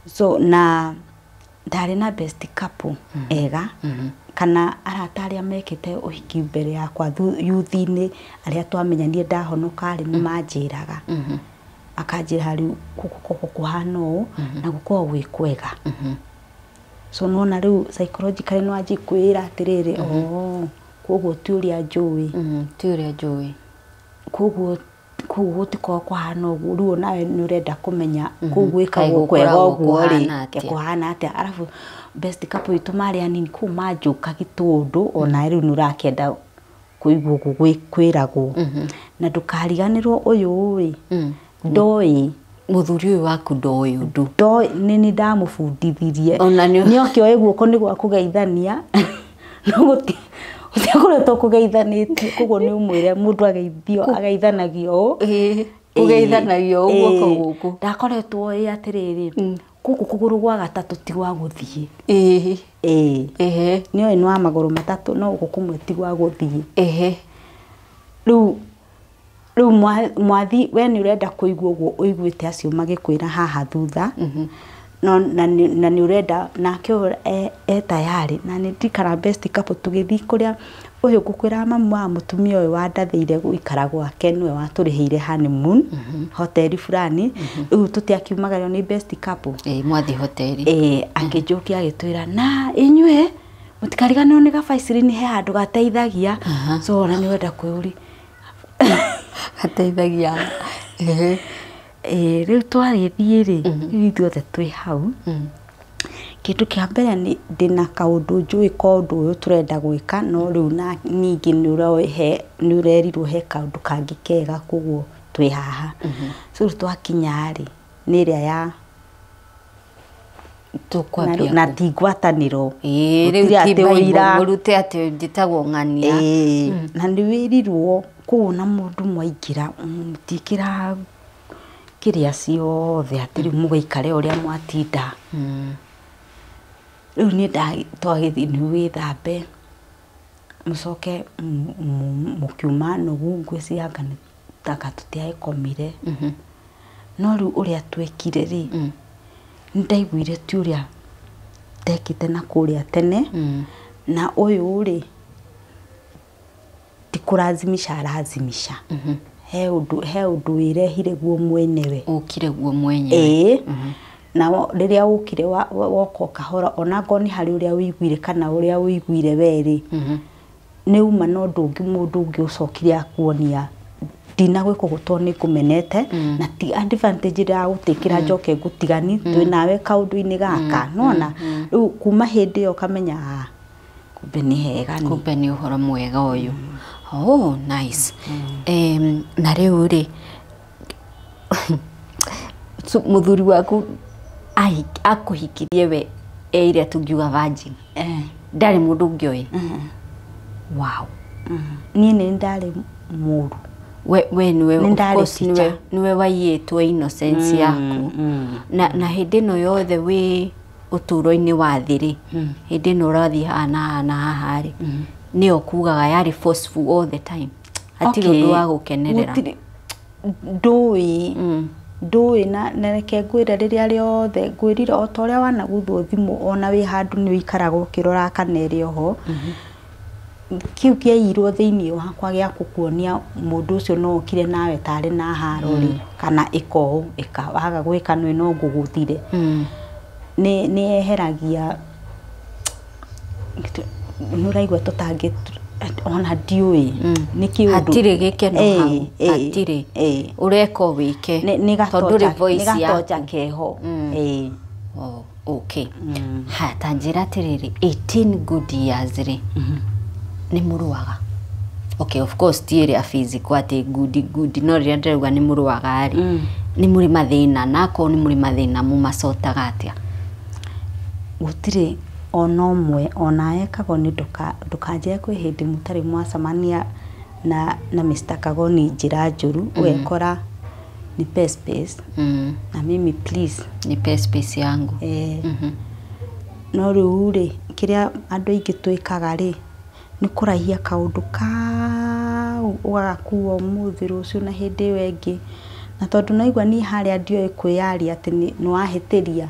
[SPEAKER 2] so na ndarĩ na best couple ega kana arata arĩa mekĩte ũhiki mbere yakwa youth-inĩ arĩa twamenyanire ndahonoka rĩ nĩ manjĩraga akanjĩra rĩu gũkũ kũhana ũũ na gũkoragwo gwĩ kwega so nona rĩu psychologically no anjie kwĩra atĩrĩrĩ koguo ti ũrĩa njũĩ
[SPEAKER 1] ti ũrĩa njũĩ
[SPEAKER 2] koguo gũtikoragwo kũhana ũguo rĩu onawe nĩ ũrenda kũmenya kũu gwĩkagwo kwega ũguo rĩ kũhana atĩa arabu best couple itũ marĩ anini kũu manjũkagi tũndũ onawe rĩu nĩ ũrakĩenda kũigua ũguo kwĩragwo na ndũkariganĩrwo ũyũ rĩ ndoĩ
[SPEAKER 1] mũthuri ũyũ waku ndoĩ ũndũ
[SPEAKER 2] ndoĩ nĩ ndamũbundithirie nĩ okĩoĩ guoko nĩ gwa kũgeithania no gũtiakoretwo kũgeithanĩtie koguo nĩ ũmwĩre mũndũ ageithio ageithanagio ũũ
[SPEAKER 1] Ũgeithanagio guoko gũkũ.
[SPEAKER 2] Ndakoretwo ĩ atĩrĩrĩ, gũkũ kũgũrũ gwa gatatũ ti gwa gũthiĩ.
[SPEAKER 1] Ĩĩ.
[SPEAKER 2] Ĩĩ.
[SPEAKER 1] Ehe.
[SPEAKER 2] Nĩoĩ nĩ wa magũrũ matatũ no gũkũ kũmwe ti gwa gũthiĩ.
[SPEAKER 1] Ehe.
[SPEAKER 2] Rĩu mwathi we nĩ ũrenda kũigua ũguo ũiguĩte acio magĩkwĩra haha thutha. No na nĩ ũrenda nake ũyũ e tayari na nĩ ndirikana best couple tũgĩthiĩ kũrĩa ũyũ ngũkwĩra mamu wa mũtumia ũyũ wandathĩire gũikara gwake nĩwe watũrĩhĩire honeymoon hoteli fulani. Rĩu tũtiakiumagario nĩ best couple.
[SPEAKER 1] Ĩĩ mwathi hoteli.
[SPEAKER 2] Ĩĩ akĩnjũkia agĩtwĩra na inyuĩ mũtikariganĩrwo nĩ gabaiciri nĩ he handũ gateithagia. So ona nĩ ũrenda kwĩũri
[SPEAKER 1] gateithagia. Ehe.
[SPEAKER 2] Ĩĩ rĩu twagĩthiĩ rĩ, rĩu ithuothe twĩ hau. Kĩndũ kĩa mbere nĩ ndĩna kaũndũ njũĩ ka ũndũ ũyũ tũrenda gwĩka no rĩu na ningĩ nĩ ũrerirwo he kaũndũ kangĩ kega koguo twĩ haha. So rĩu twakinya rĩ, nĩ ĩrĩa ya
[SPEAKER 1] Tũkwambia
[SPEAKER 2] na ti ngwatanĩro.
[SPEAKER 1] Ĩĩ rĩu ti Bible mũrute atĩ njĩtagwo ng'ania.
[SPEAKER 2] Ĩĩ na nĩ wĩrirwo kũu na mũndũ mwaingĩra mũtiĩkĩra kĩrĩa ciothe atĩ rĩu mũgaikare ũrĩa mwatinda. Rĩu niĩ twagĩthiĩ nĩ wĩthambe mũcoke mũkiuma nũgũ ngwĩciria anga nĩ taka tũtiagĩkomire. No rĩu ũrĩa twekire rĩ, nĩ ndaiguire ti ũrĩa ndekĩte na kũrĩa tene. Na ũyũ rĩ ti kũrazimisha arazimisha. He ũndũ wĩrehire guo mwenyewe.
[SPEAKER 1] Ũkire guo mwenyewe.
[SPEAKER 2] Ĩĩ. Na rĩrĩa ũkire woka kahora ona ngorwo nĩ harĩ ũrĩa ũiguire kana ũrĩa ũiguire we rĩ, nĩ uma na ũndũ ũngĩ mũndũ ũngĩ ũcokire akuonia ndinagwĩka ũguo tondũ nĩ ngũmenete na ti advantage ĩrĩa yagũtĩkĩra njoke ngũtigani twĩ nawe kaũndũ-inĩ gaka. Nĩwona rĩu kuma hĩndĩ ĩyo ũkamenya kumbe nĩ hega nĩ.
[SPEAKER 1] Kumbe nĩ ũhoro mwega ũyũ. Oh, nice. Na rĩu rĩ mũthuri waku akũhikirie we ĩrĩa tũngiuga virgin. Ndarĩ mũndũ ũngĩ oĩ. Wow.
[SPEAKER 2] Niĩ nĩ ndarĩ mũru.
[SPEAKER 1] We nĩwe of course nĩwe waiyĩtwo innocence yaku. Na hĩndĩ ĩno yothe wĩ ũtũũro-inĩ wa thĩ rĩ, hĩndĩ ĩno ũrathiĩ haha na haha na haha rĩ, nĩyo kugaga yarĩ forceful all the time. Hatirĩ ũndũ wa gũkenerera.
[SPEAKER 2] Ndũĩ. Ndũĩ na reke ngwĩre rĩrĩa rĩothe ngwĩrire o ta ũrĩa wanaguthwo thimũ ona wĩ handũ nĩ ũikaraga ũkĩrora kana ĩrĩ oho. Kĩu kĩaiyirwo thĩinĩ wakwa gĩa gũkuonia mũndũ ũcio no okire nawe tarĩ na haro rĩ, kana ĩka ũũ ĩka waga gwĩka nĩ no ngũgũthire. Nĩ yeheragia nĩ ũraigua tũtangĩ ona ndiũĩ nĩ kĩũndũ.
[SPEAKER 1] Hatirĩ gĩkeno hau. Hatirĩ. Ũreka wĩke.
[SPEAKER 2] Nĩ gatonja keho.
[SPEAKER 1] Oh, okay. Ha ta njĩra atĩrĩrĩ 18 good years rĩ, nĩ mũrũaga. Okay, of course ti ĩrĩa physical atĩ good no rĩrĩa ndĩrauga nĩ mũrũaga rĩ, nĩ mũrĩ mathĩna na akorwo nĩ mũrĩ mathĩna mũmacotaga atĩa?
[SPEAKER 2] Gũtirĩ ona ũmwe ona ekagwo nĩ ndũkanjĩre kwĩ hĩndĩ mũtarĩ mwacemania na Mr. Kagoni njĩra njũru ũgekora nipe space. Na mimi please
[SPEAKER 1] nipe space yangu.
[SPEAKER 2] No rĩu rĩ kĩrĩa andũ aingĩ twĩkaga rĩ nĩ kũraihia kaũndũ kau ũgagakua ũmũthĩ rũciũ na hĩndĩ ĩyo ĩngĩ na tondũ naigua niĩ harĩa ndioĩ kwĩyaria atĩ nĩ wahĩtĩria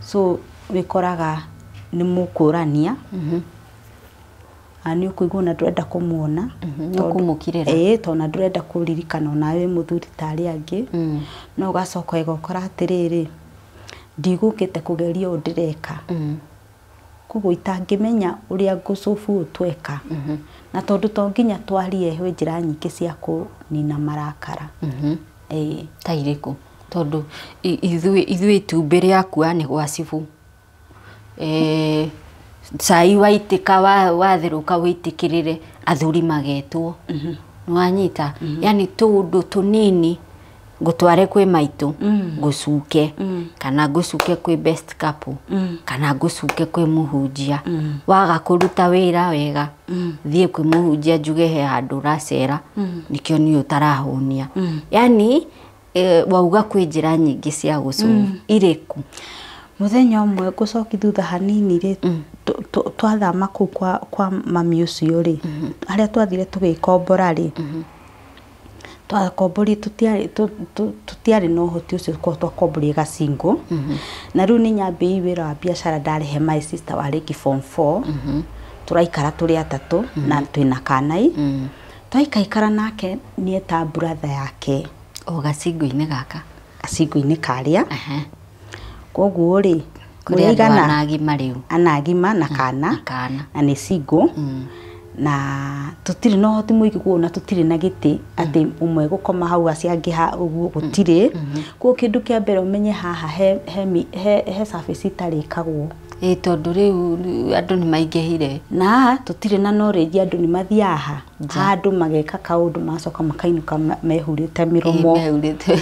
[SPEAKER 2] so wĩkoraga nĩ mũkũrania nĩ ũkũigua ona ndũrenda kũmuona
[SPEAKER 1] nĩ ũkũmũkirĩra
[SPEAKER 2] ĩĩ tondũ ndũrenda kũririkana onawe wĩ mũthuri ta arĩa angĩ no ũgacoka ũgekora atĩrĩrĩ ndigũkĩte kũgeria ũũ ndĩreka koguo itangĩmenya ũrĩa ngũcũbu ũũ tweka na tondũ to nginya twarie kwĩ njĩra nyingĩ cia kũnina marakara. Ĩĩ
[SPEAKER 1] ta irĩkũ tondũ ithuĩ itumbĩ rĩakua nĩ gwa cibũ cai waitĩka watherũka wĩitĩkĩrĩre athuri magetwo nĩwanyita yani tũũndũ tũnini ngũtware kwĩ maitũ ngũcuke kana ngũcuke kwĩ best couple kana ngũcuke kwĩ mũhunjia waga kũruta wĩra wega thiĩ kwĩ mũhunjia njuge he handũ ũracera nĩkĩo niĩ ũtarahũnia yani Wauga kwĩ njĩra nyingĩ cia gũsolve irĩkũ?
[SPEAKER 2] Mũthenya ũmwe ngũcoki thutha hanini rĩ, twathama kũu kwa mami ũcio rĩ, harĩa twathire tũgĩkombora rĩ, twakomborire tũtiarĩ na ũhoti ũcio korwo twakomborire gacingũ. Na rĩu nĩ nyambĩrĩirie wĩra wa biacara, ndarĩhe my sister warĩki form 4, tũraikara tũrĩ atatũ na twĩna kanai. Twaikaikara nake nĩeta brother yake
[SPEAKER 1] O gacingũ-inĩ gaka?
[SPEAKER 2] Gacingũ-inĩ karĩa. Koguo rĩ,
[SPEAKER 1] Kũrĩ andũ
[SPEAKER 2] mũrĩ aigana?
[SPEAKER 1] Anagima rĩu.
[SPEAKER 2] Anagima na kana.
[SPEAKER 1] Na kana.
[SPEAKER 2] Na nĩ single, na tũtirĩ na ũhoti mũingĩ kuo na tũtirĩ na gĩtĩ atĩ ũmwe gũkoma hau acio angĩ ha ũguo gũtirĩ. Koguo kĩndũ kĩa mbere ũmenye haha he service itarĩkagwo.
[SPEAKER 1] Ĩ tondũ rĩu andũ nĩ maingĩhire.
[SPEAKER 2] Na tũtirĩ na knowledge, andũ nĩ mathiaga handũ mageka kaũndũ magacoka makainũka mehurĩte mĩromo.
[SPEAKER 1] Mehurĩte.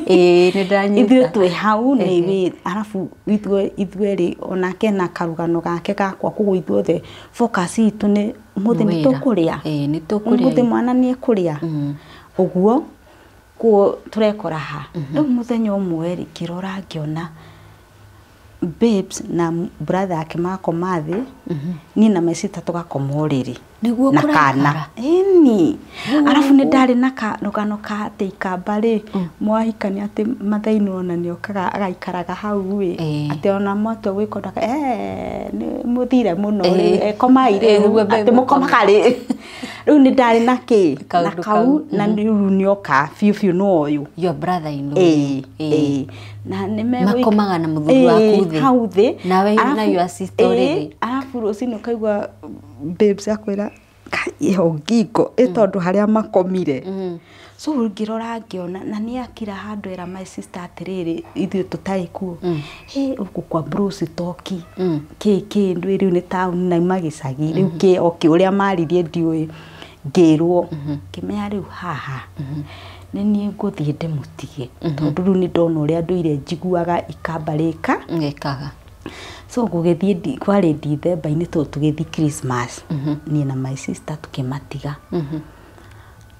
[SPEAKER 1] Ĩ nĩ ndanyita.
[SPEAKER 2] Ithuĩ twĩ hau nĩ wĩ arabu ithuerĩ onake na karũgano gake gakwa, koguo ithuothe focus itũ nĩ ũmũthĩ nĩ
[SPEAKER 1] Wĩra.
[SPEAKER 2] tũkũrĩa.
[SPEAKER 1] Ĩ nĩ tũkũrĩa.
[SPEAKER 2] Ũmũthĩ mwana nĩ ekũrĩa ũguo kuo tũrekora ha. Rĩu mũthenya ũmwe rĩ, ngĩrora ngĩona babes na brother yake makoma thĩ, niĩ na my sister tũgakoma ũrĩrĩ
[SPEAKER 1] Nĩguo
[SPEAKER 2] na
[SPEAKER 1] kũraikara?
[SPEAKER 2] Kana ĩni arabu nĩ ndarĩ na karũgano ka atĩ ikamba rĩ, mwahikania atĩ mathainĩ ona nĩ okaga agaikaraga hau ĩ, atĩ ona mwatua gwĩka ũndũ nĩ mũthire mũno rĩ, komai rĩu
[SPEAKER 1] Nĩguo
[SPEAKER 2] atĩ mũkomaga rĩ. Rĩu nĩ ndarĩ na kĩ na
[SPEAKER 1] Kaũndũ
[SPEAKER 2] kau
[SPEAKER 1] kau.
[SPEAKER 2] Na rĩu nĩoka biũ biũ no ũyũ.
[SPEAKER 1] Your brother in law.
[SPEAKER 2] Ĩĩ, ĩĩ. Na nĩ
[SPEAKER 1] Makomaga na mũthuri waku thĩ.
[SPEAKER 2] Hau thĩ.
[SPEAKER 1] Nawe na your sister ũrĩrĩ.
[SPEAKER 2] Arabu rũcinĩ ũkaigua babes akwĩra "Kai, ĩyo ngingo ĩ tondũ harĩa makomire." So ngĩrora ngĩona na nĩ akira handũ era my sister atĩrĩrĩ, ithuĩ tũtarĩ kuo, hĩ gũkũ kwa Bruce toki kĩ kĩndũ rĩu nĩ taũni na ima gĩcagi rĩu kĩ okay ũrĩa maririe ndiũĩ. Ngĩrwo ngĩmenya rĩu haha nĩ niĩ ngũthiĩ ndĩmũtige, tondũ rĩu nĩ ndona ũrĩa ndũire njiguaga ikamba rĩka
[SPEAKER 1] Ngĩkaga.
[SPEAKER 2] So gũgĩthiĩ kwarĩ Dithemba-inĩ tondũ tũgĩthiĩ Christmas, niĩ na my sister tũkĩmatiga.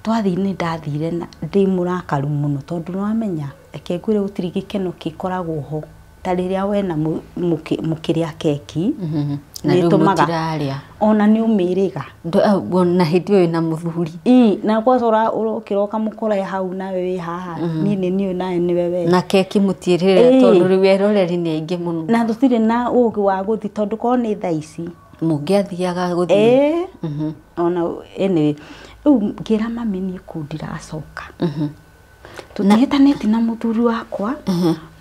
[SPEAKER 2] Twathiĩ nĩ ndathire na ndĩ mũrakaru mũno, tondũ nĩwamenya, reke ngwĩre, gũtirĩ gĩkeno gĩkoragwo ho ta rĩrĩa we na mũkĩrĩa keki.
[SPEAKER 1] Na rĩu
[SPEAKER 2] Nĩ ĩtũmaga
[SPEAKER 1] mũtirarĩa.
[SPEAKER 2] Ona nĩ ũmĩrĩga.
[SPEAKER 1] Na hĩndĩ ĩyo ĩna mũthuri.
[SPEAKER 2] Ĩ na kwanza ũrokĩra ũkamũkora hau nawe wĩ haha, niĩ nĩ niĩ nawe nĩwe we.
[SPEAKER 1] Na keki mũtiĩrĩrĩra, tondũ rĩu eroreri nĩ aingĩ mũno.
[SPEAKER 2] Na tũtirĩ na ũgĩ wa gũthiĩ, tondũ korwo nĩ thaa ici
[SPEAKER 1] Mũngĩathiaga gũthiĩ.
[SPEAKER 2] Ĩĩ, ona anyway rĩu ngĩra mami niĩ kũu ndiracoka, tũtihĩtanĩtie na mũthuri wakwa,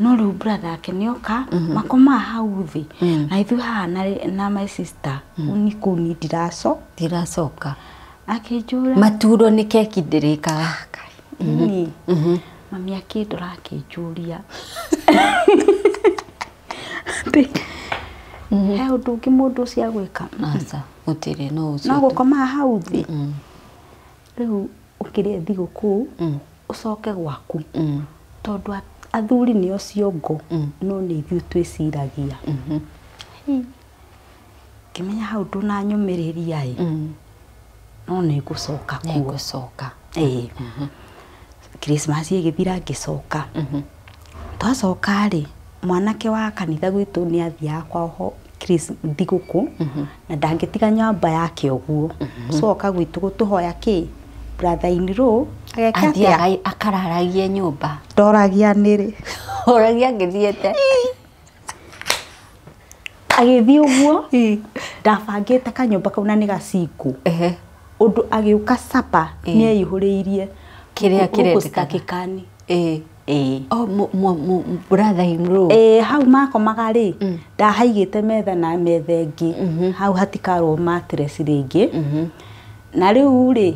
[SPEAKER 2] no rĩu brother yake nĩoka makomaga hau thĩ na ithuĩ haha na my sister ni kũu niĩ ndiraco
[SPEAKER 1] Ndiracoka.
[SPEAKER 2] Akĩnjũra
[SPEAKER 1] Maturo nĩ keki ndĩrĩkaga.
[SPEAKER 2] Nĩ mami akĩndora akĩnjũria atĩ he ũndũ ũngĩ mũndũ ũcio agwĩka.
[SPEAKER 1] Aca, gũtirĩ no ũcio.
[SPEAKER 2] No
[SPEAKER 1] tu.
[SPEAKER 2] gũkomaga hau thĩ. Rĩu ũkĩrĩe thigũkũ ũcoke gwaku, tondũ athuri nĩo ciongo, no nĩ ithuĩ twĩciragia. Hi. Ngĩmenya hau ndũnanyũmĩrĩria ĩ, no nĩ ngũcoka kuo.
[SPEAKER 1] Nĩngũcoka.
[SPEAKER 2] Ĩĩ, Christmas ĩgĩthira ngĩcoka. Twacoka rĩ, mwanake wa kanitha gwitũ nĩ athiaga kwao ho thigũkũ na ndangĩtiga nyamba yake ũguo, so oka gwitũ gũtũhoya kĩ brother in law ageka atĩa?
[SPEAKER 1] Athiaga akararagia nyũmba.
[SPEAKER 2] Ndoragia nĩrĩ.
[SPEAKER 1] Oragia ngĩthiĩte.
[SPEAKER 2] Agĩthiĩ ũguo ndabangĩte kanyũmba kau na nĩ gacingũ, ũndũ agĩũka sapa nĩ eihũrĩirie
[SPEAKER 1] Kĩrĩa
[SPEAKER 2] gũkũ
[SPEAKER 1] kĩrendekana.
[SPEAKER 2] citakĩkani.
[SPEAKER 1] Ĩĩ.
[SPEAKER 2] Ĩĩ.
[SPEAKER 1] Oh, brother in law.
[SPEAKER 2] Ĩĩ, hau makomaga rĩ, ndahaigĩte metha na metha ĩngĩ hau hatikarwo mattress rĩngĩ. Na rĩu rĩ,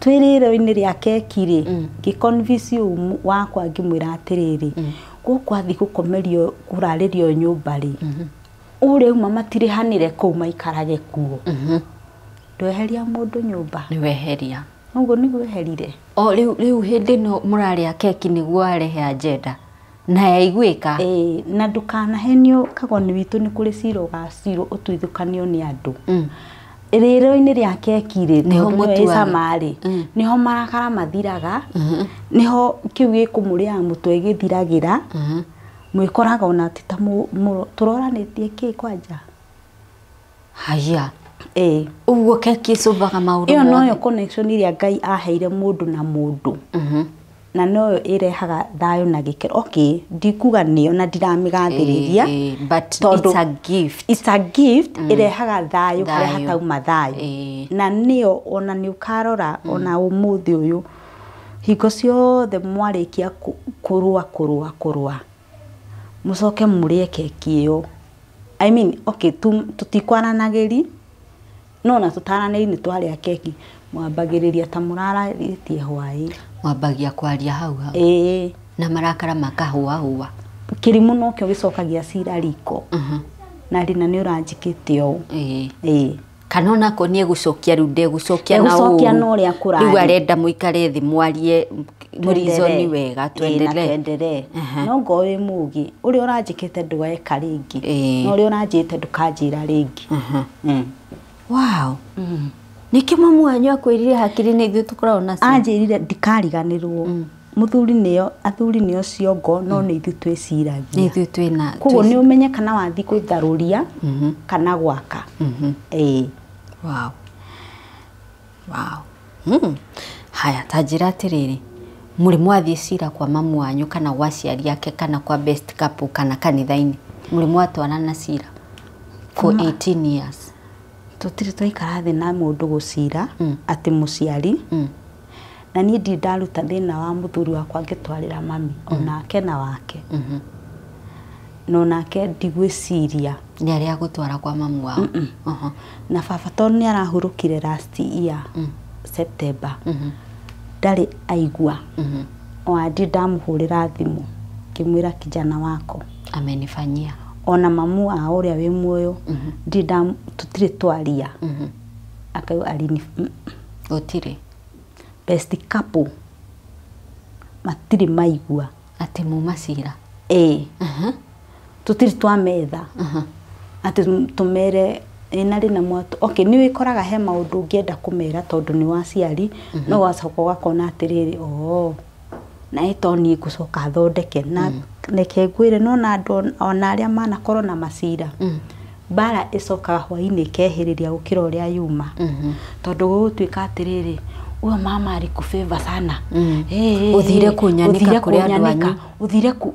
[SPEAKER 2] twĩ rĩro-inĩ rĩa keki rĩ, ngĩ convince ũyũ wakwa ngĩmwĩra atĩrĩrĩ, gũkũ athiĩ gũkomerio kũrarĩrio nyũmba rĩ, ũrĩa uma matirĩhanĩre kũu maikarage kuo. Ndweheria mũndũ nyũmba.
[SPEAKER 1] Nĩ weheria.
[SPEAKER 2] Ũguo nĩguo eherire.
[SPEAKER 1] O rĩu hĩndĩ ĩno mũrarĩa keki nĩguo arehe agenda na yaiguĩka.
[SPEAKER 2] Ĩĩ, na ndũkanahenio kagoni witũ, nĩ kũrĩ cira ũgacirwo ũtuithũkanio nĩ andũ. Rĩrĩro-inĩ rĩa keki rĩ,
[SPEAKER 1] Nĩho
[SPEAKER 2] tondũ nĩyo
[SPEAKER 1] mũtuaga.
[SPEAKER 2] ĩcama rĩ, nĩho marakara mathiraga, nĩho kĩu gĩkũmũrĩaga mũtwe gĩthiragĩra, mwĩkoraga ona ti ta tũroranĩtie kĩ kwanja.
[SPEAKER 1] Haya.
[SPEAKER 2] Ĩĩ.
[SPEAKER 1] Ũguo keki ĩcũbaga maũndũ
[SPEAKER 2] Ĩyo noyo
[SPEAKER 1] mothe.
[SPEAKER 2] connection ĩrĩa Ngai aheire mũndũ na mũndũ. Na noyo ĩrehaga thayũ na gĩkeno. Okay, ndikuga nĩyo na ndiramĩgathĩrĩria.
[SPEAKER 1] But
[SPEAKER 2] tondũ
[SPEAKER 1] it's a gift.
[SPEAKER 2] It's a gift ĩrehaga thayũ harĩa
[SPEAKER 1] Thayũ.
[SPEAKER 2] hatauma thayũ. Na nĩyo ona nĩ ũkarora ona ũmũthĩ ũyũ hingo ciothe mwarĩkia kũrũa kũrũa kũrũa mũcoke mũrĩe keki ĩyo. I mean, okay, tũtikwaranagĩri no na tũtaranĩri nĩ twarĩa keki mwambagĩrĩria ta mũrararĩtie hwaĩ.
[SPEAKER 1] Mwambagia kwaria hau hau.
[SPEAKER 2] Ĩĩ.
[SPEAKER 1] Na marakara makahũahũa.
[SPEAKER 2] Kĩrimũ nokĩo gĩcokagia cira riko. Na rina nĩ ũranjĩkĩte ũũ.
[SPEAKER 1] Ĩĩ.
[SPEAKER 2] Ĩĩ.
[SPEAKER 1] Kana onako nĩ egũcokia rĩu ndegũcokia na
[SPEAKER 2] Egũcokia
[SPEAKER 1] ũũru.
[SPEAKER 2] na ũrĩa kũrarĩ.
[SPEAKER 1] Rĩu arenda mũikare thĩ mwarie mũrizoni wega
[SPEAKER 2] Ĩĩ, na
[SPEAKER 1] twendelee.
[SPEAKER 2] twendelee. No ngorwo wĩ mũgĩ ũrĩa ũranjĩkĩte ndũgeka rĩngĩ.
[SPEAKER 1] Ĩĩ.
[SPEAKER 2] Na ũrĩa ũranjĩte ndũkanjĩra rĩngĩ.
[SPEAKER 1] Wow. Nĩkĩ mamu wanyu akwĩrire hakiri nĩ ithuĩ tũkoragwo nacio?
[SPEAKER 2] Anjĩrire ndikariganĩrwo. Mũthuri nĩo athuri nĩo ciongo no nĩ ithuĩ twĩciragia.
[SPEAKER 1] Nĩ ithuĩ twĩna
[SPEAKER 2] Koguo nĩ ũmenye kana wathiĩ gũtharũria kana gwaka. Ĩĩ.
[SPEAKER 1] Wow. Wow. Haya, ta njĩra atĩrĩrĩ, mũrĩ mwathiĩ cira kwa mamu wanyu kana gwa aciari ake kana kwa best couple kana kanitha-inĩ, mũrĩ mwatwarana cira for 18 years?
[SPEAKER 2] Tũtirĩ twaikara thĩ na mũndũ gũcira atĩ mũciari. Na niĩ ndirĩ ndaruta thĩna wa mũthuri wakwa ngĩtwarĩra mami onake na wake. Na onake ndigwĩciria
[SPEAKER 1] Nĩ arĩa agũtwara kwa mamu wao.
[SPEAKER 2] Na baba tondũ nĩ arahurũkire last year September, ndarĩ aigua. Ona ndirĩ ndamũhũrĩra thimũ ngĩmwĩra kijana wako
[SPEAKER 1] Amenifanyia.
[SPEAKER 2] Ona mamu wao ũrĩa wĩ muoyo ndirĩ tũtirĩ twaria. Akauga alini
[SPEAKER 1] Gũtirĩ.
[SPEAKER 2] Best couple matirĩ maigua
[SPEAKER 1] Atĩ muma cira.
[SPEAKER 2] Ĩĩ. Tũtirĩ twametha atĩ tũmere ĩna rĩna mwatũ. Okay, nĩ wĩkoraga he maũndũ ũngĩenda kũmera tondũ nĩ waciari, no ũgacoka ũgakona atĩrĩrĩ, oo na ĩ to niĩ ngũcoka thondeke na reke ngwĩre no na andũ ona arĩa manakorwo na macira, mbara ĩcokaga hwainĩ ĩkehĩrĩria gũkĩra ũrĩa yuma, tondũ gũgũtuĩka atĩrĩrĩ, huyo mama alikufavor sana.
[SPEAKER 1] Ũthire kũnyanika
[SPEAKER 2] ũthire
[SPEAKER 1] kũrĩ andũ
[SPEAKER 2] kũnyanika,
[SPEAKER 1] anyu.
[SPEAKER 2] Ũthire ku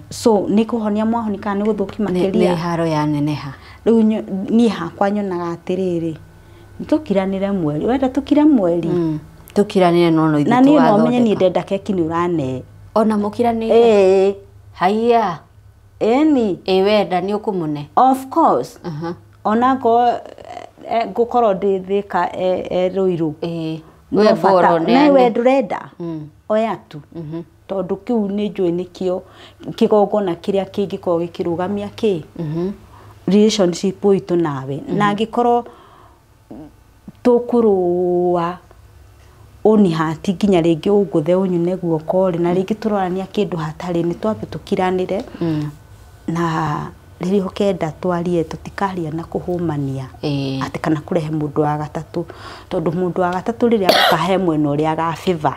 [SPEAKER 2] so nĩ kũhonia mwahoni kana nĩ gũthũki
[SPEAKER 1] Nĩ
[SPEAKER 2] makĩria.
[SPEAKER 1] Haro yaneneha.
[SPEAKER 2] Rĩu niĩ hakwa nyonaga atĩrĩrĩ, tũkiranĩre mweri wenda tũkire mweri.
[SPEAKER 1] Tũkiranĩre no no ithuĩ
[SPEAKER 2] Na niĩ no menye niĩ
[SPEAKER 1] tũgathondeka.
[SPEAKER 2] ndenda keki nĩ ũrane.
[SPEAKER 1] Ona mũkiranĩire?
[SPEAKER 2] Ĩĩ.
[SPEAKER 1] Haiya.
[SPEAKER 2] Ĩni.
[SPEAKER 1] Ĩ wenda nĩ ũkũmũne?
[SPEAKER 2] Of course. Ona ngorwo ngũkorwo ndĩ Thĩka e Rũirũ.
[SPEAKER 1] Ĩĩ.
[SPEAKER 2] No
[SPEAKER 1] We
[SPEAKER 2] bata
[SPEAKER 1] bora
[SPEAKER 2] na
[SPEAKER 1] ũneane.
[SPEAKER 2] we ndũrenda oya tu, tondũ kĩu nĩ njũĩ nĩkĩo kĩgongona kĩrĩa kĩngĩkorwo gĩkĩrũgamia kĩ relationship itũ nawe, na angĩkorwo tũkũrũa ũnihati nginya rĩngĩ ũngũthe ũnyune guoko rĩ, na rĩngĩ tũrorania kĩndũ hatarĩ, nĩ twambe tũkiranĩre, na rĩrĩa ũkenda twarie tũtikaria na kũhũmania atĩ kana kũrehe mũndũ wa gatatũ, tondũ mũndũ wa gatatũ rĩrĩa agoka he mwena ũrĩa agabĩva,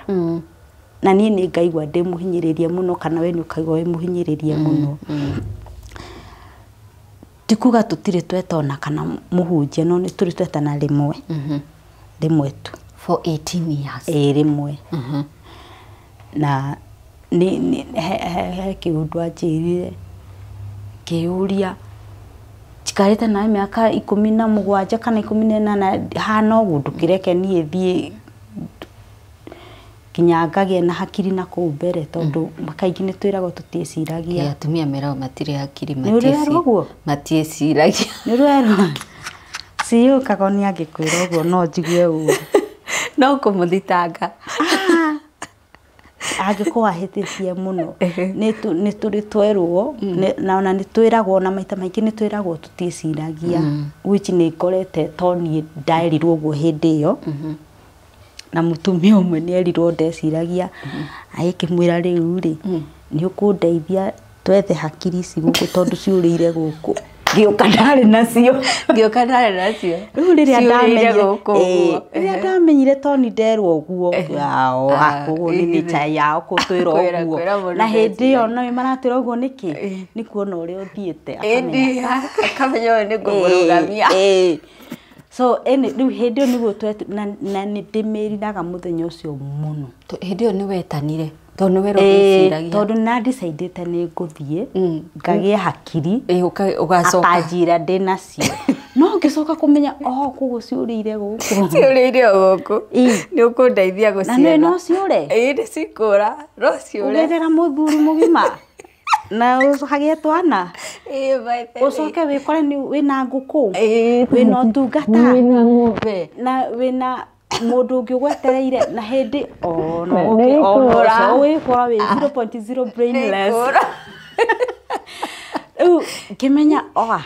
[SPEAKER 2] na niĩ nĩ ngaigua ndĩ mũhinyĩrĩrie mũno kana we nĩ ũkaigua wĩ mũhinyĩrĩrie mũno. Ti kuga tũtirĩ tweta ona kana mũhunjia, no nĩ tũrĩ twetana rĩmwe rĩmwe tu.
[SPEAKER 1] For 18 years.
[SPEAKER 2] Ĩĩ, rĩmwe. Na nĩ he kĩũndũ anjĩrire ngĩyũria njikarĩte nawe mĩaka 17 kana 18 hana ũguo, ndũkĩreke niĩ thiĩ nginya ngagĩe na hakiri na kũu mbere, tondũ kaingĩ nĩ twĩragwo tũtiĩciragia.
[SPEAKER 1] Ĩ, atumia meragwo matirĩ hakiri.
[SPEAKER 2] Nĩ ũrerwo ũguo?
[SPEAKER 1] Matiĩciragia.
[SPEAKER 2] Nĩ ũrerwo CEO Kagoni angĩkwĩra ũguo no njigue ũru.
[SPEAKER 1] No kũmũthitanga.
[SPEAKER 2] Angĩkorwo ahĩtĩtie mũno nĩ tũrĩ twerwo na ona nĩ twĩragwo, na maita maingĩ nĩ twĩragwo tũtiĩciragia, which nĩ ngorete to niĩ ndaerirwo ũguo hĩndĩ ĩyo, na mũtumia ũmwe nĩ erirwo ndeciragia, agĩkĩmwĩra rĩu rĩ nĩ ũkũndeithia twethe hakiri ici gũkũ tondũ ciũrĩire gũkũ. Ngĩũka ndarĩ nacio.
[SPEAKER 1] Ngĩũka ndarĩ nacio.
[SPEAKER 2] Rĩu rĩrĩa
[SPEAKER 1] Ciũrĩire
[SPEAKER 2] ndamenyire
[SPEAKER 1] gũkũ ũguo.
[SPEAKER 2] Rĩrĩa ndamenyire to nĩ nderwo ũguo, koguo nĩ nature yao gũtwĩra
[SPEAKER 1] Kwĩra-
[SPEAKER 2] ũguo.
[SPEAKER 1] kwĩra mũndũ
[SPEAKER 2] Na hĩndĩ ĩyo
[SPEAKER 1] ndeciragia.
[SPEAKER 2] no maratwĩra ũguo nĩkĩ? Nĩ kuona ũrĩa ũthiĩte akamenya.
[SPEAKER 1] Ĩndĩ akamenya ũyũ nĩ ngũmũrũgamia.
[SPEAKER 2] So rĩu hĩndĩ ĩyo nĩguo na nĩ ndĩmĩriraga mũthenya ũcio mũno.
[SPEAKER 1] Hĩndĩ ĩyo nĩ wetanire tondũ nĩ werwo ndwĩciragia.
[SPEAKER 2] Tondũ nĩ ndecidĩte nĩ ngũthiĩ ngagĩe hakiri
[SPEAKER 1] Ũgacoka
[SPEAKER 2] akanjĩra ndĩ nacio, no ngĩcoka kũmenya oh koguo ciũrĩire gũkũ.
[SPEAKER 1] Ciũrĩire o gũkũ. Nĩ ũkũndeithia
[SPEAKER 2] Na nĩ
[SPEAKER 1] gũcietha.
[SPEAKER 2] no ciũre.
[SPEAKER 1] Ĩĩ nĩ cikũra, no ciũre.
[SPEAKER 2] Ũgerera mũthuri mũgima na hagĩe twana,
[SPEAKER 1] Ĩĩ, by the way.
[SPEAKER 2] ũcoke wĩkore nĩ wĩna ngũkũ, wĩna ũtungata,
[SPEAKER 1] Wĩna ng'ombe.
[SPEAKER 2] na wĩna mũndũ ũngĩ ũgwetereire na hĩndĩ ona
[SPEAKER 1] Nĩ ikũra.
[SPEAKER 2] ũgĩkora wĩ 0.0 brainless.
[SPEAKER 1] Nĩ ikũra.
[SPEAKER 2] Rĩu ngĩmenya oa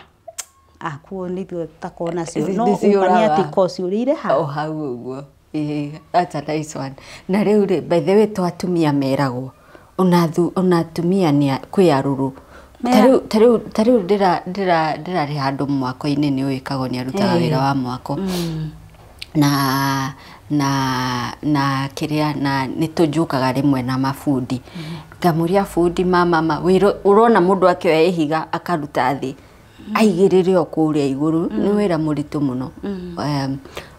[SPEAKER 2] akuo nĩ ithuĩ tũtakorwo nacio, no
[SPEAKER 1] Nĩ
[SPEAKER 2] ũma nĩ
[SPEAKER 1] ciũraga.
[SPEAKER 2] atĩ ko ciũrĩire ha
[SPEAKER 1] O hau ũguo. Ĩĩ, that's a nice one. Na rĩu rĩ, by the way, to atumia meragwo ona ona atumia nĩ kwĩ arũrũ. Ta rĩu ndĩrarĩ handũ mwako-inĩ, nĩ ũĩkagwo nĩ arutaga wĩra wa mwako na kĩrĩa, na nĩ tũnjũkaga rĩmwe na mabundi, ngamũria bundi, mama wĩra ũrona mũndũ akĩoya ihiga akaruta thĩ aigĩrĩre o kũrĩa igũrũ, nĩ wĩra mũritũ mũno.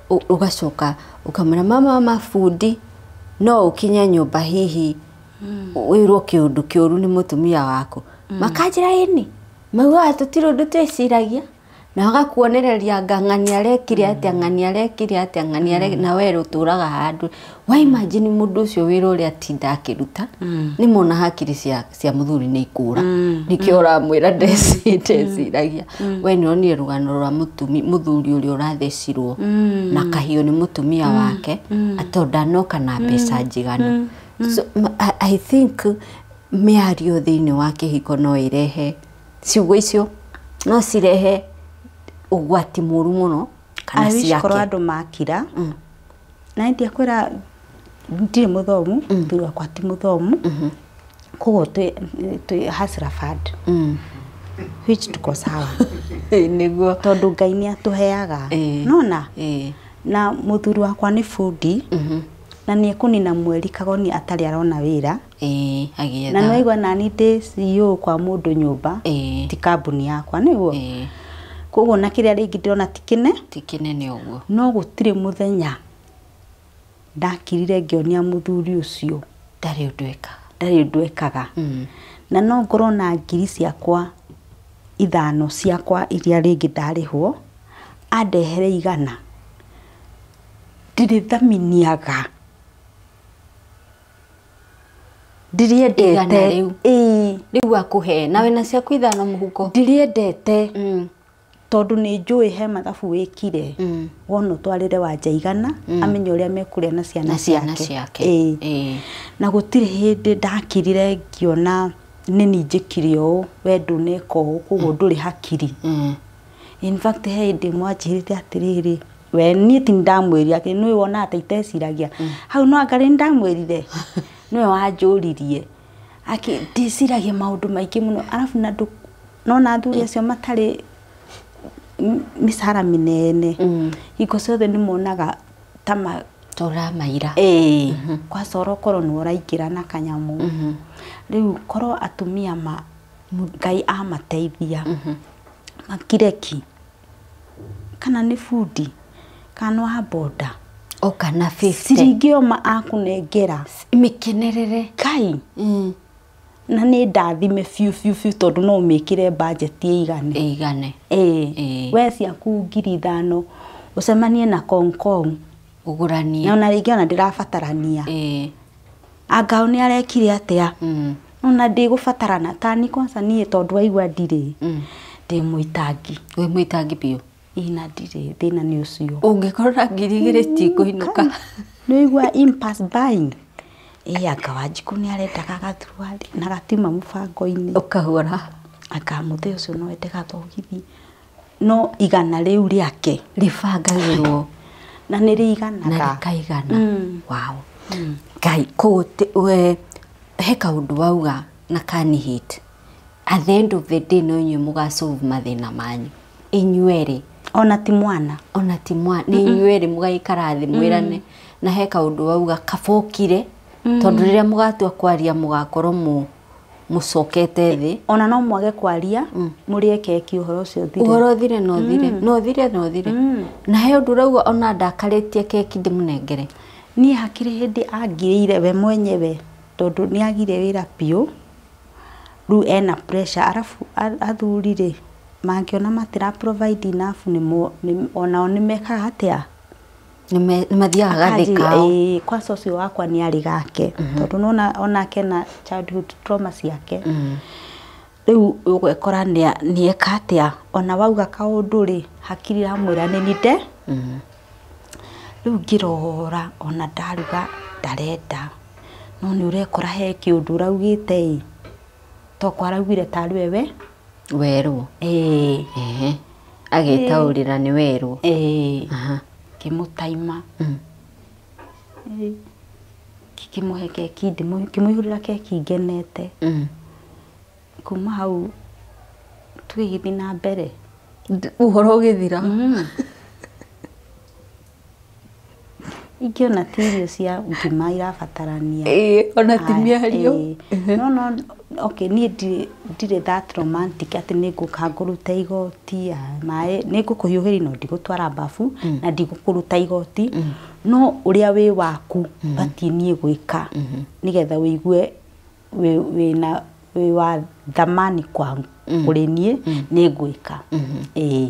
[SPEAKER 1] Ũgacoka ũkamwĩra, mama bundi, no ũkinye nyũmba hihi wĩrwo kĩũndũ kĩũru nĩ mũtumia waku? Makanjĩra ĩni, maugaga tũtirĩ ũndũ twĩciragia, na agakuonereria anga ng'ani arekire atĩa, ng'ani arekire atĩa, ng'ani arekire, na we ũtũraga handũ wa imagine mũndũ ũcio wĩra ũrĩa atinda akĩruta. Nĩ mona hakiri cia mũthuri nĩ ikũra, nĩkĩo ũramwĩra ndeciragia. We nĩ onire rũgano rwa mũthuri ũrĩa ũrathecirwo na kahiũ nĩ mũtumia wake atĩ ndanoka na mbeca njiganu. So I think mĩario thĩinĩ wa kĩhiko no ĩrehe, ciugo icio no cirehe ũgwati mũru mũno kana
[SPEAKER 2] I wish korwo
[SPEAKER 1] ciake.
[SPEAKER 2] Andũ makira na ndiakwĩra ndirĩ mũthomu, mũthuri wakwa ti mũthomu, koguo twĩ hustler fund, which tuko sawa.
[SPEAKER 1] Nĩguo.
[SPEAKER 2] Tondũ Ngai nĩ atũheaga. Nona na mũthuri wakwa nĩ bundi na nĩ ekũnina mweri kagoni atarĩ arona wĩra.
[SPEAKER 1] Ĩĩ, agĩetha.
[SPEAKER 2] Na nĩwaigua nani ndĩ CEO kwa mũndũ nyũmba, ti kambuni yakwa nĩguo. Koguo na kĩrĩa rĩngĩ ndĩrona ti kĩne.
[SPEAKER 1] Ti kĩnene ũguo.
[SPEAKER 2] No gũtirĩ mũthenya ndakirire ngĩonia mũthuri ũcio
[SPEAKER 1] ndarĩ ũndũ ekaga.
[SPEAKER 2] Ndarĩ ũndũ ekaga. Na no ngorwo na ngiri ciakwa 5 ciakwa iria rĩngĩ ndarĩhwo, andehere 100, ndirĩthaminiaga,
[SPEAKER 1] Igana
[SPEAKER 2] ndirĩendete.
[SPEAKER 1] Rĩu.
[SPEAKER 2] Ĩĩ.
[SPEAKER 1] Rĩu akũhe nawe na ciaku 5 mũhuko.
[SPEAKER 2] Ndirĩendete tondũ nĩ njũĩ he mathabu wĩkire, wona ũtwarĩre Wanja 100, amenye ũrĩa mekũrĩa na ciana
[SPEAKER 1] Na ciana
[SPEAKER 2] ciake.
[SPEAKER 1] ciake.
[SPEAKER 2] Ĩĩ. Na gũtirĩ hĩndĩ ndakirire ngĩona nĩ niĩ njĩkire ũũ, we ndũneka ũũ, koguo ndũrĩ hakiri. In fact, he hĩndĩ ĩmwe anjĩrĩte atĩrĩrĩ, we niĩ ti ndamwĩrire atĩ nĩwe wonaga ta iteciragia hau, no anga nĩ ndamwĩrire nĩwe wanjũririe akĩ ndĩciragia maũndũ maingĩ mũno, arabu na ndũ nona athuri acio matarĩ mĩcara mĩnene, hingo ciothe nĩ monaga ta ma
[SPEAKER 1] Tũramaira.
[SPEAKER 2] Ĩĩ, kwacora ũkorwo nĩ ũraingĩra na kanyamũ. Rĩu korwo atumia ma Ngai amateithia makireki, kana nĩ bundi kana nĩ wa boda,
[SPEAKER 1] O kana 50.
[SPEAKER 2] Ciringi ĩyo ma akũnengera,
[SPEAKER 1] mĩkenerere.
[SPEAKER 2] Kai, na nĩ ndathime biũ biũ biũ, tondũ no ũmĩkĩre bajeti ĩigane.
[SPEAKER 1] Ĩigane.
[SPEAKER 2] Ĩĩ.
[SPEAKER 1] Ĩĩ.
[SPEAKER 2] We ciaku 5,000 ũcemanie na kongkong
[SPEAKER 1] ũgũranie.
[SPEAKER 2] Na ona rĩngĩ ona ndĩrabatarania, anga nĩ arekire atĩa, ona ndĩgũbatarana tani kwanza niĩ, tondũ waigua ndirĩ, ndĩ mũitangi.
[SPEAKER 1] Wĩ mũitangi biũ.
[SPEAKER 2] Ĩ, na ndirĩ thĩna nĩ ũcio.
[SPEAKER 1] Ũngĩkorwo na 2,000 tikũinũka.
[SPEAKER 2] Nĩ waigua impulse buying, ĩ anga Wanjikũ nĩ arendaga gathuruarĩ na gatima mũbango-inĩ,
[SPEAKER 1] ũkagũra.
[SPEAKER 2] Anga mũthee ũcio no ende gathogithi, no 100 rĩu rĩake
[SPEAKER 1] rĩbangagĩrwo
[SPEAKER 2] na nĩ rĩiganaga.
[SPEAKER 1] Na rĩkaigana. Wow, Ngai, koguo we he kaũndũ wauga na kani hit At the end of the day no inyuĩ mũgasolve mathĩna manyu inyuerĩ.
[SPEAKER 2] Ona ti mwana.
[SPEAKER 1] Ona ti mwana, nĩ inyuerĩ mũgaikara thĩ mwĩrane. Na he kaũndũ wauga kabokire, tondũ rĩrĩa mũgatua kwaria mũgakorwo mũcokete thĩ.
[SPEAKER 2] Ona no mwage kwaria, mũrĩe keki ũhoro ũcio ũthire.
[SPEAKER 1] Ũhoro ũthire no ũthire, no ũthire no ũthire. Na he ũndũ ũrauga ona ndakarĩtie keki ndĩmũnengere.
[SPEAKER 2] Niĩ hakĩrĩ hĩndĩ angirĩire we mwenyewe, tondũ nĩ agire wĩra biũ, rĩu ena pressure. Arabu athuri rĩ, mangĩona matira provide enough, onao nĩ mekaga atĩa?
[SPEAKER 1] Nĩ mathiaga gathĩ kao.
[SPEAKER 2] Kwanza ũcio wakwa nĩ arĩ gake, tondũ nĩwona onake na childhood trauma ciake. Rĩu ũgekora nĩeka atĩa, ona wauga kaũndũ rĩ, hakiri iramwĩra nĩ ninde. Rĩu ngĩrora ona ndaruga ndarenda, no nĩ ũrekora he kĩũndũ ũraugĩte ĩ, toko araugire tarĩ we
[SPEAKER 1] werwo. Ĩĩ. Agĩtaũrĩra nĩ werwo.
[SPEAKER 2] Ĩĩ. Ngĩmũtaima. Ngĩkĩmũhe keki, ngĩmũihũrĩra keki ngenete. Kuma hau tũgĩgĩthiĩ na mbere.
[SPEAKER 1] Ũhoro ũgĩthira.
[SPEAKER 2] Ingĩona ti irio cia ngima irabatarania.
[SPEAKER 1] Ĩĩ, ona ti mĩario.
[SPEAKER 2] No, okay, niĩ ndirĩ that romantic atĩ nĩ ngũka ngũrute igoti, maĩ, nĩ ngũkũhiũhĩria no ndigũtwara bafu, na ndigũkũruta igoti. No ũrĩa wĩ waku batiĩ niĩ gwĩka, nĩgetha wĩigue wĩ wa thamani kwangu kũrĩ niĩ, nĩ ngwĩka. Ĩĩ.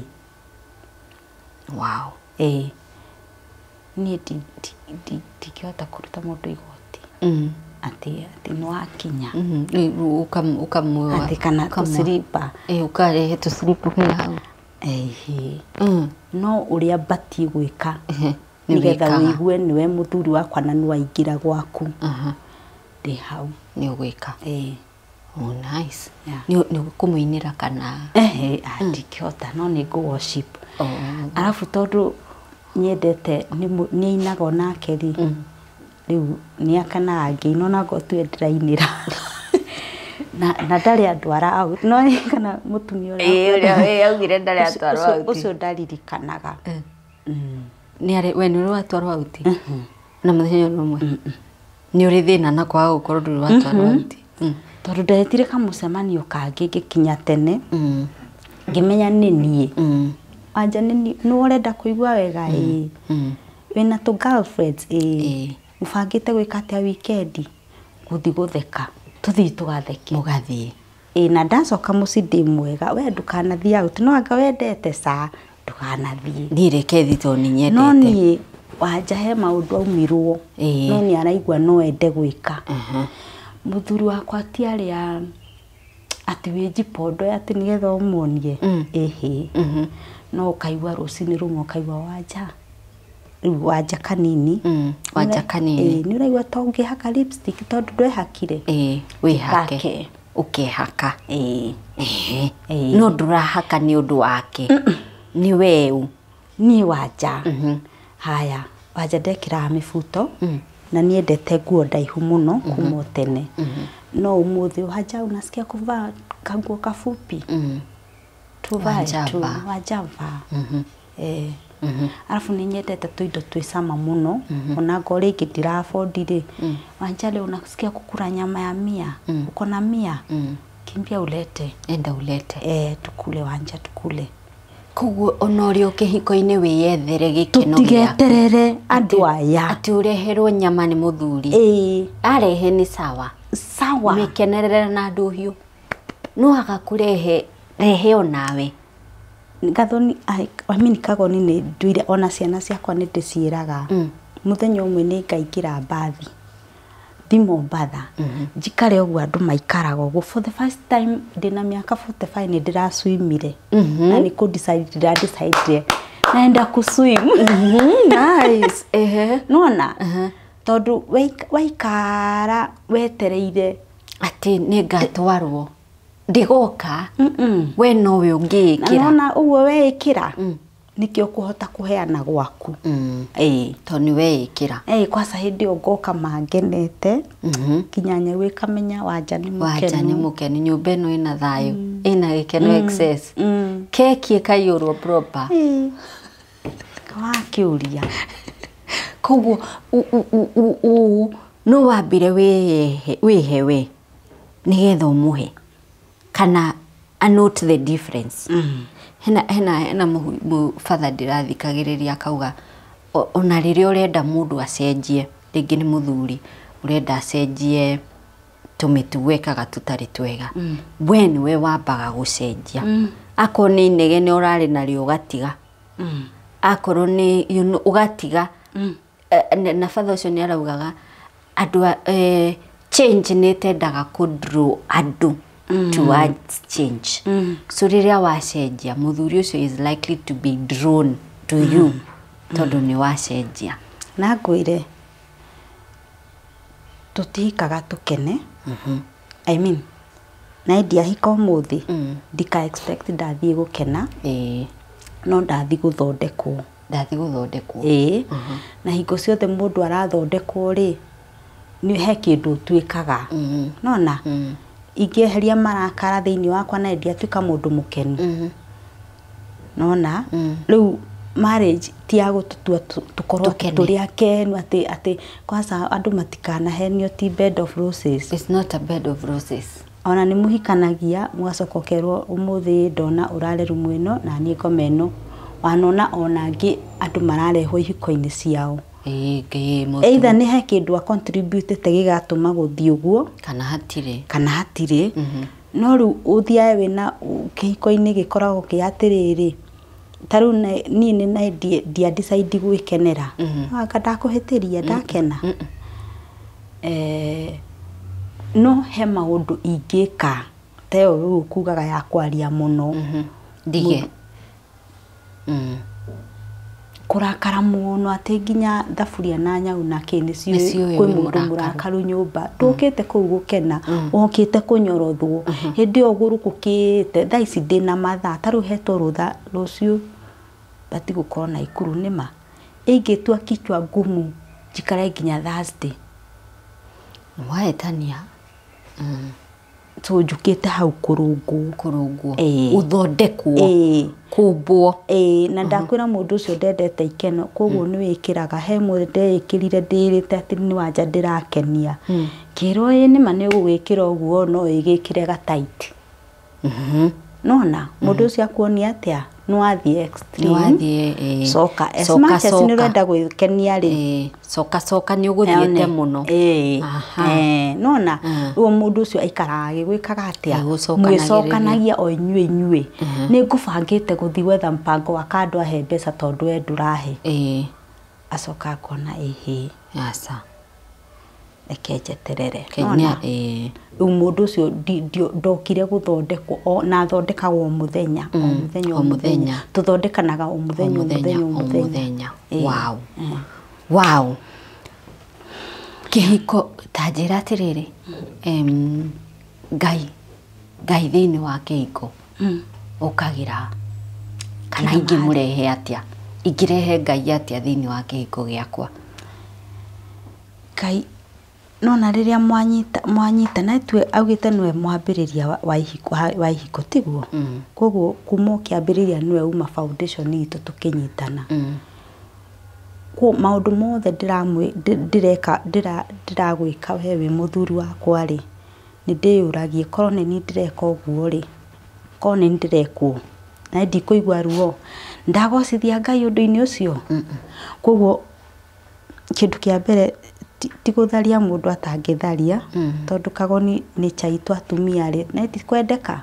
[SPEAKER 1] Wow.
[SPEAKER 2] Ĩĩ. Niĩ ndingĩhota kũruta mũndũ igoti. Atĩ nĩ wakinya. Atĩ kana tũciriba.
[SPEAKER 1] Ĩĩ, ũkarehe tũciriba hau hau.
[SPEAKER 2] Ĩĩ. No ũrĩa batiĩ gwĩka, nĩgetha wĩigue nĩwe mũthuri wakwa na nĩwaingĩra gwaku. Ndĩ hau.
[SPEAKER 1] Nĩ ũgwĩka.
[SPEAKER 2] Ĩĩ.
[SPEAKER 1] Oh, nice. Nĩ ũkũmũinĩra kana?
[SPEAKER 2] Ndingĩhota, no nĩ ngũ worship. Arabu tondũ nyendete nĩ ainaga onake rĩ, rĩu nĩ akanaga ngĩina ona ngorwo tiwe ndĩrainĩra. Na ndarĩ andwara out, no kana mũtumia
[SPEAKER 1] ũrĩa augire ndarĩ atwarwo out.
[SPEAKER 2] Ũcio ndaririkanaga.
[SPEAKER 1] We nĩ ũrĩ watwarwo out? Na mũthenya ũmwe? Nĩ ũrĩ thĩna na kwaga gũkorwo ndũrĩ watwarwo out?
[SPEAKER 2] Tondũ ndetire kamũcemanio kangĩ ngĩkinya tene, ngĩmenya nĩ niĩ. Anja nĩ ũrenda kũigua wega ĩĩ. Wĩna tũ girlfriends ĩĩ. Mũbangĩte gwĩka atĩa weekend? Gũthiĩ gũtheka. Tũthiĩ tũgatheke.
[SPEAKER 1] Mũgathiĩ.
[SPEAKER 2] Ĩĩ, na ndacoka mũciĩ ndĩ mwega. We ndũkanathiĩ out, no anga wendete ca, ndũkanathiĩ.
[SPEAKER 1] Niĩ reke thiĩ tondũ nĩ nyendete.
[SPEAKER 2] No niĩ Wanja he maũndũ aumirwo, no nĩ araigua no ende gwĩka. Mũthuri wakwa ti arĩa atĩ wĩ njipondo atĩ nĩgetha ũmuonie. Ĩhĩ. No ũkaigua rũcinĩ rũmwe ũkaigua Wanja. Rĩu Wanja kanini.
[SPEAKER 1] Wanja kanini.
[SPEAKER 2] Ĩĩ, nĩ ũraigua ta ũngĩhaka lipstick tondũ ndwehakire.
[SPEAKER 1] Ĩĩ, wĩhake. Ũkehaka.
[SPEAKER 2] Ĩĩ.
[SPEAKER 1] No ndũrahaka nĩ ũndũ wake. Nĩ weũ.
[SPEAKER 2] Niĩ Wanja. Haya, Wanja ndekĩraga mĩbuto. Na niendete nguo ndaihu mũno kuma tene. No ũmũthĩ Wanja unasikia kuvaa kanguo kafupi. Tuvae tu Wanja vaa. Arabu nĩ nyendete tũindo twĩ cama mũno, ona ngorwo rĩngĩ ndira afford rĩ, Wanja leo unasikia kukula nyama ya mia, uko na mia, kimbia ulete.
[SPEAKER 1] Enda ulete.
[SPEAKER 2] Tukule Wanja, tukule.
[SPEAKER 1] Koguo ona ũrĩ o kĩhiko-inĩ wĩyethere gĩkeno gĩaku.
[SPEAKER 2] Tũtigeterere andũ aya.
[SPEAKER 1] Atĩ ũreherwo nyama nĩ mũthuri.
[SPEAKER 2] Ĩĩ.
[SPEAKER 1] Arehe nĩ sawa.
[SPEAKER 2] Sawa.
[SPEAKER 1] Mĩkenerere na ndũhiũ. No agakũrehe, rehe onawe.
[SPEAKER 2] Gathoni, I mean Kagoni nĩ nduire ona ciana ciakwa nĩ ndĩciĩraga. Mũthenya ũmwe nĩ ngaingĩra mbathi. Thi Mombatha. Njikare ũguo andũ maikaraga ũguo. For the first time ndĩna mĩaka 45 nĩ ndĩraswimire. Na nĩ kũ decide ndĩra decide naenda kũ swim.
[SPEAKER 1] Nice.
[SPEAKER 2] Nĩwona? Tondũ waikara wetereire
[SPEAKER 1] atĩ nĩ ngatwarwo. Ndĩgoka. We nowe ũngĩĩkĩra.
[SPEAKER 2] Na nĩwona ũguo weĩkĩra, Nĩkĩo kũhota kũheana gwaku.
[SPEAKER 1] Tondũ nĩ weĩkĩra.
[SPEAKER 2] Kwanza hĩndĩ ĩyo ngoka mangenete. Kinya nyau ĩkamenya Wanja nĩ mũkenu.
[SPEAKER 1] Wanja nĩ mũkenu, nyũmba ĩno ĩna thayũ, ĩna gĩkeno excess. Keki ĩkaiyũrwo proper.
[SPEAKER 2] Wakĩũria.
[SPEAKER 1] Koguo no wambire wĩhe we nĩgetha ũmũhe, kana I note the difference. Hena father ndĩrathikagĩrĩria akauga ona rĩrĩa ũrenda mũndũ acenjie, rĩngĩ nĩ mũthuri ũrenda acenjie tũmĩtugo ekaga tũtarĩ twega, we nĩwe wambaga gũcenjia. Akorwo nĩ inegene ũrarĩ narĩo ũgatiga, akorwo nĩ ũgatiga. Na father ũcio nĩ araugaga andũ change nĩ ĩtendaga kũ draw andũ towards change. So rĩrĩa wacenjia, mũthuri ũcio is likely to be drawn to you tondũ nĩ wacenjia.
[SPEAKER 2] Na ngwĩre tũtihikaga tũkene. I mean, na ndiahika ũmũthĩ ndika expect ndathiĩ gũkena, no ndathiĩ gũthondekwo.
[SPEAKER 1] Ndathiĩ gũthondekwo.
[SPEAKER 2] Na hingo ciothe mũndũ arathondekwo rĩ, nĩ he kĩndũ ũtuĩkaga. Nona ingĩeheria marakara thĩinĩ wakwa na ndiatuĩka mũndũ mũkenu. Nona rĩu marriage ti ya gũtũtua tũkorwo atĩ tũrĩ akenu, atĩ kwanza andũ matikanahenio ti bed of roses.
[SPEAKER 1] It's not a bed of roses.
[SPEAKER 2] Ona nĩ mũhikanagia mũgacoka ũkerwo ũmũthĩ ndona ũrare rumu ĩno na niĩ ngome ĩno. Wanona ona angĩ andũ mararehwo ihiko-inĩ ciao. Either nĩ he kĩndũ a contribute gĩgatũma gũthiĩ ũguo
[SPEAKER 1] kana hatirĩ.
[SPEAKER 2] Kana hatirĩ. No rĩu ũthiae wĩna kĩhiko-inĩ gĩkoragwo kĩ atĩrĩrĩ, ta rĩu niĩ nĩ ndia decide gwĩkenera. Anga ndakũhĩtĩria ndakena. No he maũndũ ingĩka ta ĩyo rĩu ũkugaga ya kwaria mũno.
[SPEAKER 1] Ndige.
[SPEAKER 2] Kũrakara mũno atĩ nginya thaburia na nyau na kĩ nĩciũĩ kwĩ mũndũ mũrakaru nyũmba. Ndũkĩte kũu gũkena, ũkĩte kũnyorothwo. Hĩndĩ ĩyo ũgũrũkũkĩte, thaa ici ndĩna mathaa, ta rĩu hetwo rũtha rũciũ batiĩ gũkorwo Naikuru nĩma. Ingĩtua kichwa ngumu njikare nginya Thursday.
[SPEAKER 1] Wahĩtania.
[SPEAKER 2] So njũkĩte hau kũrũngwo.
[SPEAKER 1] Kũrũngwo. Ũthondekwo. Kũmbwo.
[SPEAKER 2] Na ndakwĩra mũndũ ũcio ndendete ikeno, koguo nĩ wĩkĩraga. He mũndũ ndeĩkĩrire ndĩrĩte atĩ nĩ Wanja ndĩrakenia. Ngĩrwo ĩĩ nĩma nĩ ũgũgĩkĩra ũguo no ĩgĩkĩre ga tight. Nona mũndũ ũcio akuonia atĩa? Nĩ wathiĩ extreme.
[SPEAKER 1] Nĩ wathiĩ,
[SPEAKER 2] Coka. As much as nĩ ũrenda gwĩkenia rĩ.
[SPEAKER 1] Coka coka nĩ ũgũthiĩte mũno.
[SPEAKER 2] Nona rĩu mũndũ ũcio aikaraga agĩgwĩkaga atĩa? Mwĩcokanagia o inyuĩ inyuĩ. Nĩ ngũbangĩte gũthiĩ gwetha mpango wa kando ahe mbeca tondũ we ndũrahe. Acoka akona ĩhĩ.
[SPEAKER 1] Aca.
[SPEAKER 2] Reke njeterere. Nona rĩu mũndũ ũcio ndokire gũthondekwo, na athondekagwo o mũthenya, o mũthenya, o mũthenya. Tũthondekanaga o mũthenya, o mũthenya, o mũthenya.
[SPEAKER 1] Wow. Wow. Kĩhiko ta njĩra atĩrĩrĩ, Ngai thĩinĩ wa kĩhiko ũkagĩra kana ingĩmũrehe atĩa? Ingĩrehe Ngai atĩa thĩinĩ wa kĩhiko gĩakwa?
[SPEAKER 2] Ngai nona rĩrĩa mwanyita na itue augĩte nĩwe mwambĩrĩria wa ihiko tiguo. Koguo kuma ũkĩambĩrĩria nĩwe uma foundation itũ tũkĩnyitana. Ko maũndũ mothe ndĩreka ndĩragwĩka we wĩ mũthuri wakwa rĩ, nĩ ndĩyũragie korwo nĩ niĩ ndĩreka ũguo rĩ, korwo nĩ niĩ ndĩrekwo na ndikũigua ruo, ndagocithia Ngai ũndũ-inĩ ũcio. Koguo kĩndũ kĩa mbere ti gũtharia mũndũ atangĩtharia, tondũ kagoni nĩ chai twa atumia rĩ, na ti kwendeka.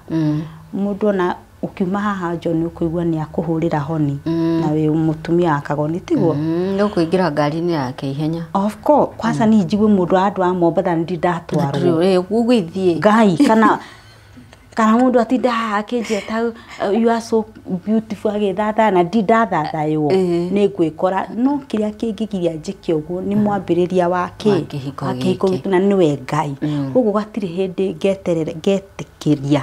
[SPEAKER 2] Mũndũ ona ũkiuma haha nja nĩ ũkũigua nĩ akũhũrĩra honi na wĩ mũtumia wa kagoni tiguo.
[SPEAKER 1] Nĩ ũkũingĩra ngari-inĩ yake ihenya.
[SPEAKER 2] Of course, kwanza niĩ njigue mũndũ wa andũ a Mombatha nĩ ndatwarwo.
[SPEAKER 1] Ũgũgĩthiĩ.
[SPEAKER 2] Ngai kana mũndũ atinda haha akĩnjĩta you are so beautiful agĩthatha na ndindathathaywo nĩ ngwĩkora. No kĩrĩa kĩngĩgiria njĩke ũguo nĩ mwambĩrĩria wa kĩhiko na nĩwe Ngai. Koguo gatirĩ hĩndĩ ngeterere ngetĩkĩria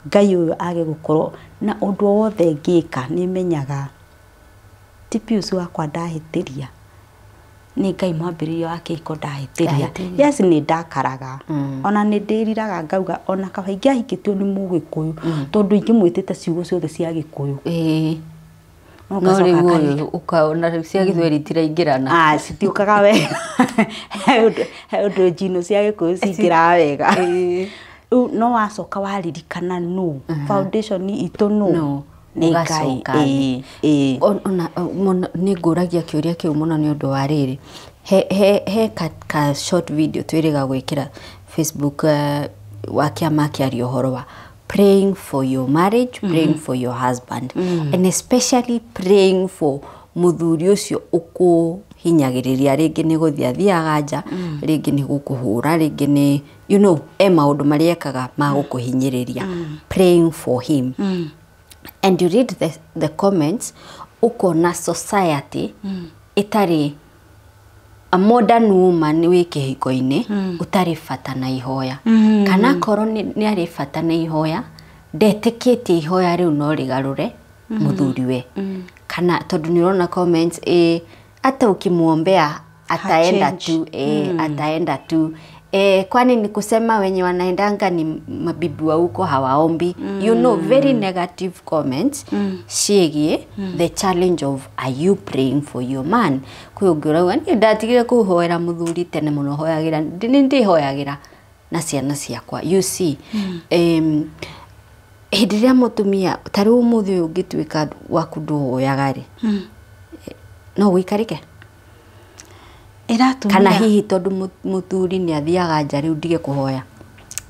[SPEAKER 2] Ngai ũyũ age gũkorwo na ũndũ o wothe ngĩka nĩ menyaga Ti Pius wakwa ndahĩtĩria, nĩ Ngai mwambĩrĩria wa kĩhiko ndahĩtĩria. Yes, nĩ ndakaraga, ona nĩ ndĩriraga ngauga ona kaba ingĩahikĩtio nĩ Mũgĩkũyũ, tondũ ingĩmwĩtĩte ciugo ciothe cia Gĩkũyũ.
[SPEAKER 1] No rĩu ũyũ ũkaona rĩu cia Gĩthweri itiraingĩrana.
[SPEAKER 2] Ah, citiũkaga wega. He ũndũ njino cia Gĩkũyũ cingĩraga wega. Rĩu no wacoka waririkana nũ foundation itũ nũ nĩ Ngai.
[SPEAKER 1] Ona nĩ ngũragia kĩũria kĩu mũno nĩ ũndũ wa rĩrĩ, he ka short video twĩrĩga gwĩkĩra Facebook, wa kĩama kĩaria ũhoro wa praying for your marriage, praying for your husband, and especially praying for mũthuri ũcio ũkũhinyagĩrĩria, rĩngĩ nĩ gũthiĩ athiaga nja, rĩngĩ nĩ gũkũhũra, rĩngĩ nĩ you know e maũndũ marĩa ekaga ma gũkũhinyĩrĩria. Praying for him. And you read the comments, ũkona society ĩtarĩ a modern woman wĩ kĩhiko-inĩ ũtarĩ bata na ihoya, kana akorwo nĩ arĩ bata na ihoya, ndetĩkĩtie ihoya rĩu no rĩgarũre mũthuriwe. Kana tondũ nĩ ũrona comments, hata ukimwombea ataenda tu, ataenda tu, kwani ni kusema wenye wanaendanga ni mabibi wa huko hawaombi? You know, very negative comments ciĩgiĩ the challenge of are you praying for your man. Kwĩ ũngĩ ũrauga niĩ ndatigire kũhoera mũthuri tene mũno, hoyagĩra nĩ ndĩhoyagĩra na ciana ciakwa. You see, hĩndĩ ĩrĩa mũtumia ta rĩu ũmũthĩ ũyũ ũngĩtuĩka waku ndũhoyaga rĩ, no ũikarĩke? Kana hihi tondũ mũthuri nĩ athiaga nja rĩu ndige kũhoya?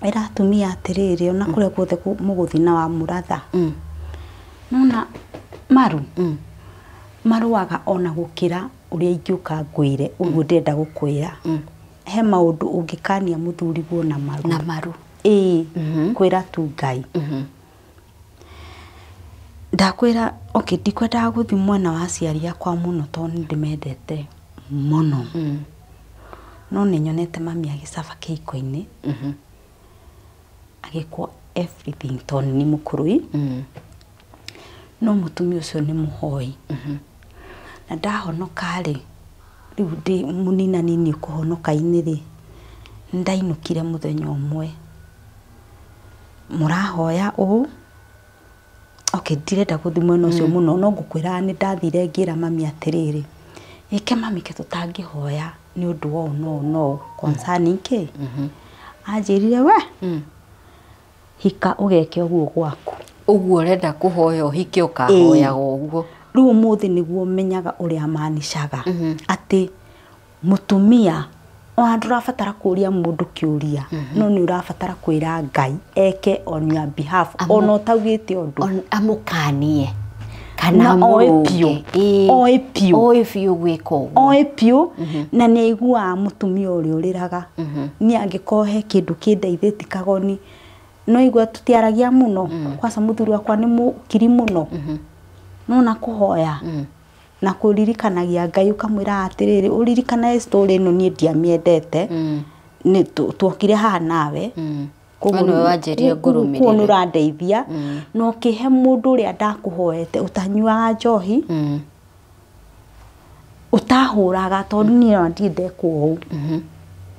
[SPEAKER 2] Ĩratumia atĩrĩrĩ, ona kũrĩa guothe mũgũthiĩ na wa mũratha, nona maru marũaga ona gũkĩra ũrĩa ingĩũka ngwĩre ũguo ndĩrenda gũkwĩra. He maũndũ ũngĩkania mũthuri guo na maru.
[SPEAKER 1] Na maru.
[SPEAKER 2] Ĩĩ, kwĩra tu Ngai. Ndakwĩra, okay, ndikwendaga gũthiĩ mwena wa aciari akwa mũno tondũ nĩ ndĩmendete mũno. No nĩ nyonete mami agĩcaba kĩhiko-inĩ, agĩkwo everything tondũ nĩ mũkũrũi. No mũtumia ũcio nĩ mũhoi. Na ndahonoka rĩ, rĩu ndĩ mũninanini kũhonoka-inĩ rĩ, nĩndainũkire mũthenya ũmwe. Mũrahoya ũũ? Okay, ndirenda gũthiĩ mwena ũcio mũno, no ngũkwĩra nĩ ndathire ngĩra mami atĩrĩrĩ, ĩke mami ke tũtangĩhoya nĩ ũndũ wa ũũ na ũũ na ũũ concerning kĩ? Anjĩrire we, hika ũgeke ũguo gwaku.
[SPEAKER 1] Ũguo ũrenda kũhoya ũhike ũkahoyaga ũguo.
[SPEAKER 2] Rĩu ũmũthĩ nĩguo menyaga ũrĩa manicaga atĩ mũtumia ona ndũrabatara kũria mũndũ kĩũria, no nĩ ũrabatara kwĩra Ngai eke on your behalf, ona ũtaugĩte ũndũ.
[SPEAKER 1] Amũkanie kana
[SPEAKER 2] oĩ biũ, oĩ biũ,
[SPEAKER 1] oĩ biũ gwĩka ũguo,
[SPEAKER 2] oĩ biũ. Na nĩ aiguaga mũtumia ũrĩa ũrĩraga. Niĩ angĩkorwo he kĩndũ kĩndeithĩtie kagoni, no igua tũtiaragia mũno, kwanza mũthuri wakwa nĩ mũkiri mũno, no na kũhoya na kũririkanagia Ngai ũkamwĩra atĩrĩrĩ, ũririkanae story ĩno niĩ ndiamĩendete, nĩ tuokire haha nawe,
[SPEAKER 1] koguo
[SPEAKER 2] nĩ ũrandeithia, na ũkĩhe mũndũ ũrĩa ndakũhoete ũtanyuaga njohi, ũtahũraga, tondũ niĩ ona ndirĩ ndekwo ũũ.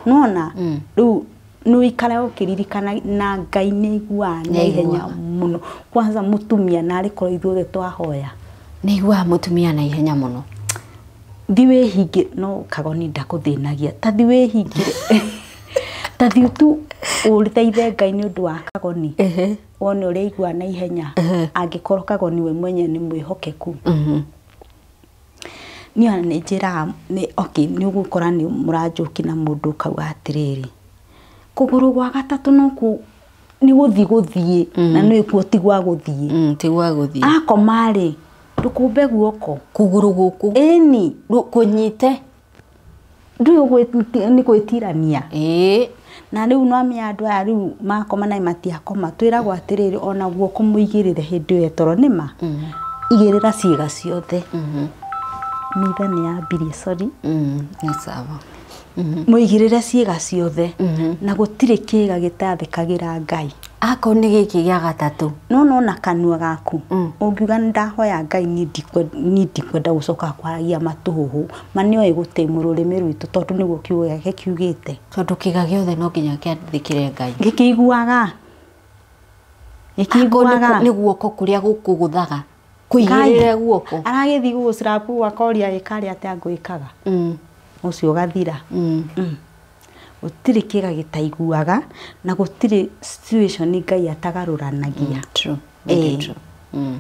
[SPEAKER 2] Nĩwona? Rĩu nĩ ũikare ũkĩririkana na Ngai nĩ aiguaga na ihenya mũno. Kwanza mũtumia narĩ korwo ithuothe twahoya.
[SPEAKER 1] Nĩ aiguaga mũtumia na ihenya mũno.
[SPEAKER 2] Thi wĩhingĩre, no kagoni ndakũthĩnagia, ta thi wĩhingĩre. Ta thi tu ũthaithe Ngai nĩ ũndũ wa kagoni. Wone ũrĩa aiguaga na ihenya. Angĩkorwo kagoni we mwenyewe nĩ mwĩhokeku. Niĩ ona nĩ njĩraga, okay, nĩ ũgũkora nĩ mũranjũki na mũndũ ũkauga atĩrĩrĩ, kũgũrũ gwa gatatũ no nĩ gũthiĩ gũthiĩ, na nĩ kuo ti gwa gũthiĩ.
[SPEAKER 1] Ti gwa gũthiĩ.
[SPEAKER 2] Akoma rĩ, ndũkũmbe guoko.
[SPEAKER 1] Kũgũrũ gũkũ.
[SPEAKER 2] Ĩni.
[SPEAKER 1] Kũnyite.
[SPEAKER 2] Ndũĩ nĩ gwĩtirania.
[SPEAKER 1] Ĩĩ.
[SPEAKER 2] Na rĩu no amenya andũ aya rĩu makoma na matiakoma, twĩragwo atĩrĩrĩ, ona guoko mũigĩrĩre hĩndĩ ĩyo toro nĩ ma. Igĩrĩra ciĩga ciothe. Mitha nĩ yambirie, sorry.
[SPEAKER 1] Nĩ sawa.
[SPEAKER 2] Mũigĩrĩre ciĩga ciothe na gũtirĩ kĩĩga gĩtathĩkagĩra Ngai.
[SPEAKER 1] Akorwo nĩ gĩkĩ gĩa gatatũ.
[SPEAKER 2] No no na kanua gaku ũngiuga nĩ ndahoya Ngai niĩ ndikwenda gũcoka kwaragia matũhũhũ, ma nĩoĩ gũtĩmũ rũrĩmĩ rwitũ tondũ nĩguo kiugo gĩake kiugĩte.
[SPEAKER 1] Tondũ kĩga gĩothe no nginya kĩathĩkĩre Ngai.
[SPEAKER 2] Gĩkĩiguaga. Gĩkĩiguaga.
[SPEAKER 1] Nĩ guoko kũrĩa gũkũgũthaga. Kũigĩrĩre guoko.
[SPEAKER 2] Aragĩthiĩ gũgũcirapu akoria ĩkarĩa atĩa ngwĩkaga. Ũcio ũgathira. Gũtirĩ kĩga gĩtaiguaga na gũtirĩ situation Ngai atagarũranagia.
[SPEAKER 1] True. Very true.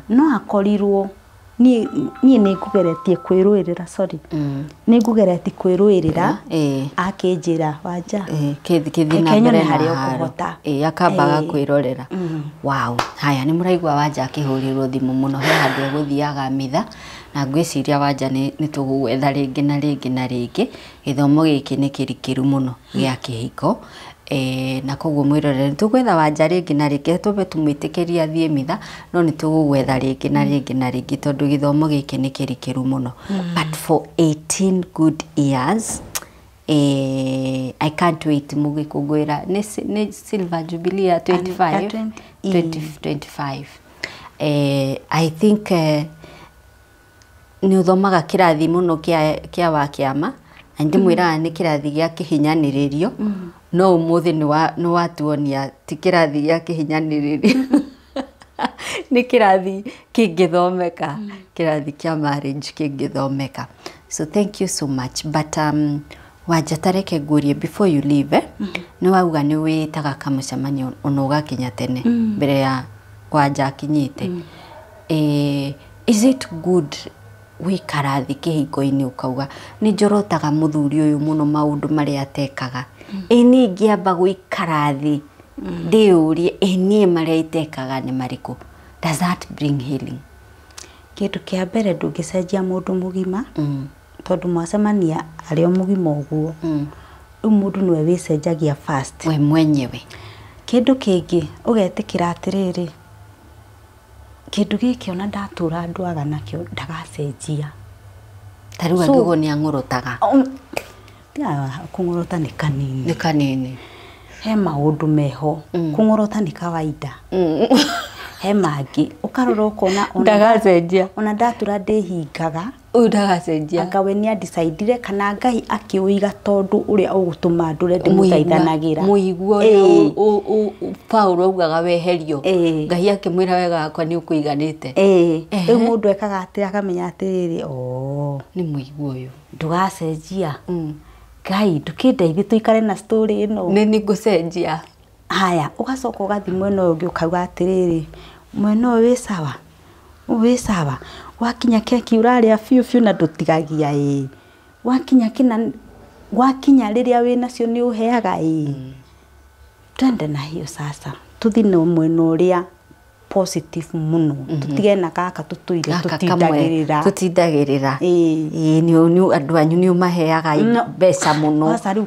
[SPEAKER 2] No akorirwo niĩ nĩ ngũgeretie kwĩrũĩrĩra, sorry. Nĩ ngũgeretie kwĩrũĩrĩra akĩnjĩra Wanja.
[SPEAKER 1] Kĩthi na mbere na
[SPEAKER 2] harĩa ũkũhota.
[SPEAKER 1] Akambaga kwĩrorera. Wow. Haya nĩ mũraigua Wanja akĩhũrĩrwo thimũ mũno he handũ egũthiaga mitha na ngwĩciria Wanja nĩ tũgũgwetha rĩngĩ na rĩngĩ na rĩngĩ. Gĩthomo gĩkĩ nĩ kĩrikĩru mũno gĩa kĩhiko. Na koguo mwĩrorere nĩ tũgwetha Wanja rĩngĩ na rĩngĩ tũbe tũmwĩtĩkĩrie athiĩ mitha no nĩ tũgũgwetha rĩngĩ na rĩngĩ na rĩngĩ tondũ gĩthomo gĩkĩ nĩ kĩrikĩru mũno. But for 18 good years I can't wait mũgĩkũngũĩra nĩ Silver Jubilee ya 25 2025. I think nĩ ũthomaga kĩrathi mũno kĩa wa kĩama na ndĩmwĩraga nĩ kĩrathi gĩa kĩhinyanĩrĩrio no ũmũthĩ nĩ watuonia ti kĩrathi gĩa kĩhinyanĩrĩrio nĩ kĩrathi kĩngĩthomeka, kĩrathi kĩa marriage kĩngĩthomeka. So thank you so much. But Wanja ta reke ngũrie before you leave, nĩ wauga nĩ wĩtaga kamũcemanio ona ũgakinya tene mbere ya Wanja akinyĩte. Is it good wikara thĩ kĩhiko-inĩ ũkauga nĩ njorotaga mũthuri ũyũ mũno maũndũ marĩa atekaga, ĩ niĩ ingĩamba gũikara thĩ ndĩyũrie ĩ niĩ marĩa itekaga nĩ marĩkũ? Does that bring healing?
[SPEAKER 2] Kĩndũ kĩa mbere ndũngĩcenjia mũndũ mũgima tondũ mwacemania arĩ o mũgima ũguo. Rĩu mũndũ nĩwe wĩcenjagia first.
[SPEAKER 1] We mwenyewe.
[SPEAKER 2] Kĩndũ kĩngĩ ũgetĩkĩra atĩrĩrĩ, kĩndũ gĩkĩ ona ndatũra ndwaga nakĩo ndagacenjia.
[SPEAKER 1] Ta rĩu angĩkorwo nĩ ang'orotaga.
[SPEAKER 2] Kũng'orota nĩ kanini.
[SPEAKER 1] Nĩ kanini.
[SPEAKER 2] He maũndũ meho. Kũng'orota nĩ kawaida. He mangĩ ũkarora ũkona
[SPEAKER 1] ndagacenjia.
[SPEAKER 2] Ona ndatũra ndĩhingaga.
[SPEAKER 1] Ũyũ ndagacenjia.
[SPEAKER 2] Anga we nĩ andicaidire kana Ngai akĩũiga tondũ ũrĩa ũgũtũma ndũre ndĩmũthaithanagĩra.
[SPEAKER 1] Mũigua ũrĩa Paũlũ augaga weherio. Ngai akĩmwĩra wega wakwa nĩ ũkũiganĩte.
[SPEAKER 2] Rĩu mũndũ ekaga atĩ akamenya atĩrĩrĩ,
[SPEAKER 1] nĩ mũigua ũyũ.
[SPEAKER 2] Ndũgacenjia. Ngai ndũkĩndeithie tũikare na story ĩno.
[SPEAKER 1] Nĩ ngũcenjia.
[SPEAKER 2] Haya, ũgacoka ũgathiĩ mwena ũyũ ũngĩ ũkauga atĩrĩrĩ, mwena ũyũ wĩ sawa, ũyũ wĩ sawa. Wakinya keki ũrarĩa biũ biũ na ndũtigagia ĩ. Wakinya kĩna, wakinya rĩrĩa wĩ nacio nĩ ũheaga ĩ. Twende na hiyo sasa. Tũthiĩ na mwena ũrĩa positive mũno. Tũtige na gaka tũtũire tũtindagĩrĩra.
[SPEAKER 1] Tũtindagĩrĩra. Ĩ nĩ andũ anyu nĩ ũmaheaga mbeca mũno.
[SPEAKER 2] Sasa rĩu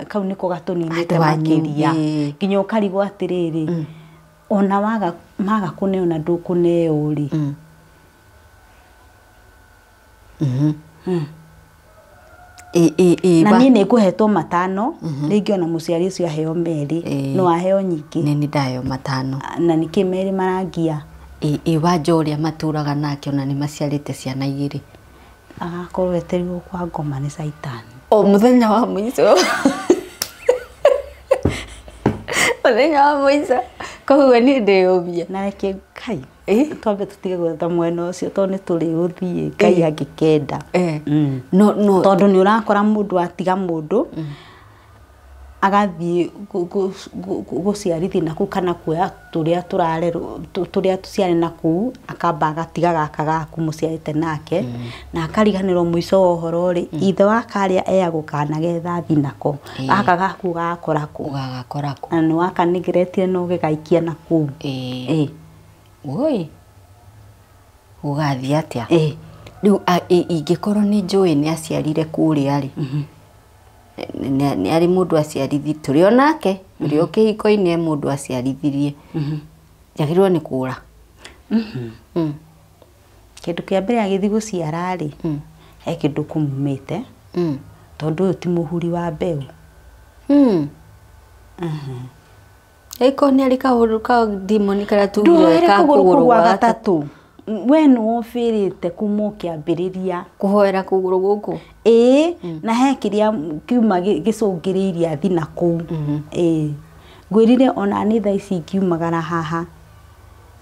[SPEAKER 2] kau nĩko gatũninĩte makĩria. Nginya ũkarigwo atĩrĩrĩ, ona waga maga kũneo na ndũkũneo rĩ. Na niĩ nĩ ngũhetwo matano, rĩngĩ ona mũciari ũcio aheo merĩ, no aheo nyingĩ.
[SPEAKER 1] Nĩ ndaheo matano.
[SPEAKER 2] Na nĩkĩ merĩ marangia?
[SPEAKER 1] Wanja ũrĩa matũraga nake ona nĩ maciarĩte ciana igĩrĩ.
[SPEAKER 2] Agakorwo etereirwo kwa ngoma nĩ caitani.
[SPEAKER 1] O mũthenya wa mũico. Mũthenya wa mũico. Koguo niĩ ndĩyũmie.
[SPEAKER 2] Na reke Ngai. Twambe tũtige gwetha mwena ũcio tondũ nĩ tũrĩũthiĩ Ngai angĩkenda.
[SPEAKER 1] No no
[SPEAKER 2] tondũ nĩ ũrakora mũndũ atiga mũndũ agathiĩ gũciarithia na kũu kana kuoya tũrĩa tũrarerwo tũrĩa tũciare na kũu akamba agatiga gaka gaku mũciarĩte nake na akariganĩrwo mũico wa ũhoro rĩ ithe wa karĩa eyagwo kana gethathi nako gaka gaku gagakora kũ
[SPEAKER 1] gagakora kũ
[SPEAKER 2] na nĩ wakanĩgeretie na ũgĩgaikia na kũu.
[SPEAKER 1] Oi gũgathiĩ atĩa? Rĩu ingĩkorwo nĩ njũĩ nĩ aciarire kũrĩa rĩ, nĩ arĩ mũndũ aciarithirie tũrĩ o nake tũrĩ o kĩhiko-inĩ mũndũ aciarithirie njagĩrĩirwo nĩ kũra.
[SPEAKER 2] Kĩndũ kĩa mbere agĩthiĩ gũciara rĩ, he kĩndũ kũmumĩte Tondũ ũyũ ti mũhuri wa mbeũ.
[SPEAKER 1] Ĩko nĩ arĩ kaũndũ ka demon karĩa tugire
[SPEAKER 2] Ndũhere
[SPEAKER 1] ka
[SPEAKER 2] kũgũrũ
[SPEAKER 1] kũgũrũ
[SPEAKER 2] kũu gwa
[SPEAKER 1] gwa gatatũ.
[SPEAKER 2] gatatũ. We nĩwe ũbĩrĩte kuma ũkĩambĩrĩria.
[SPEAKER 1] Kũhoera kũgũrũ gũkũ.
[SPEAKER 2] Ĩĩ, na he kĩrĩa kiuma gĩcũngĩrĩirie athi na kũu. Ĩĩ. Ngwĩrire ona niĩ thaa ici ingiumagara haha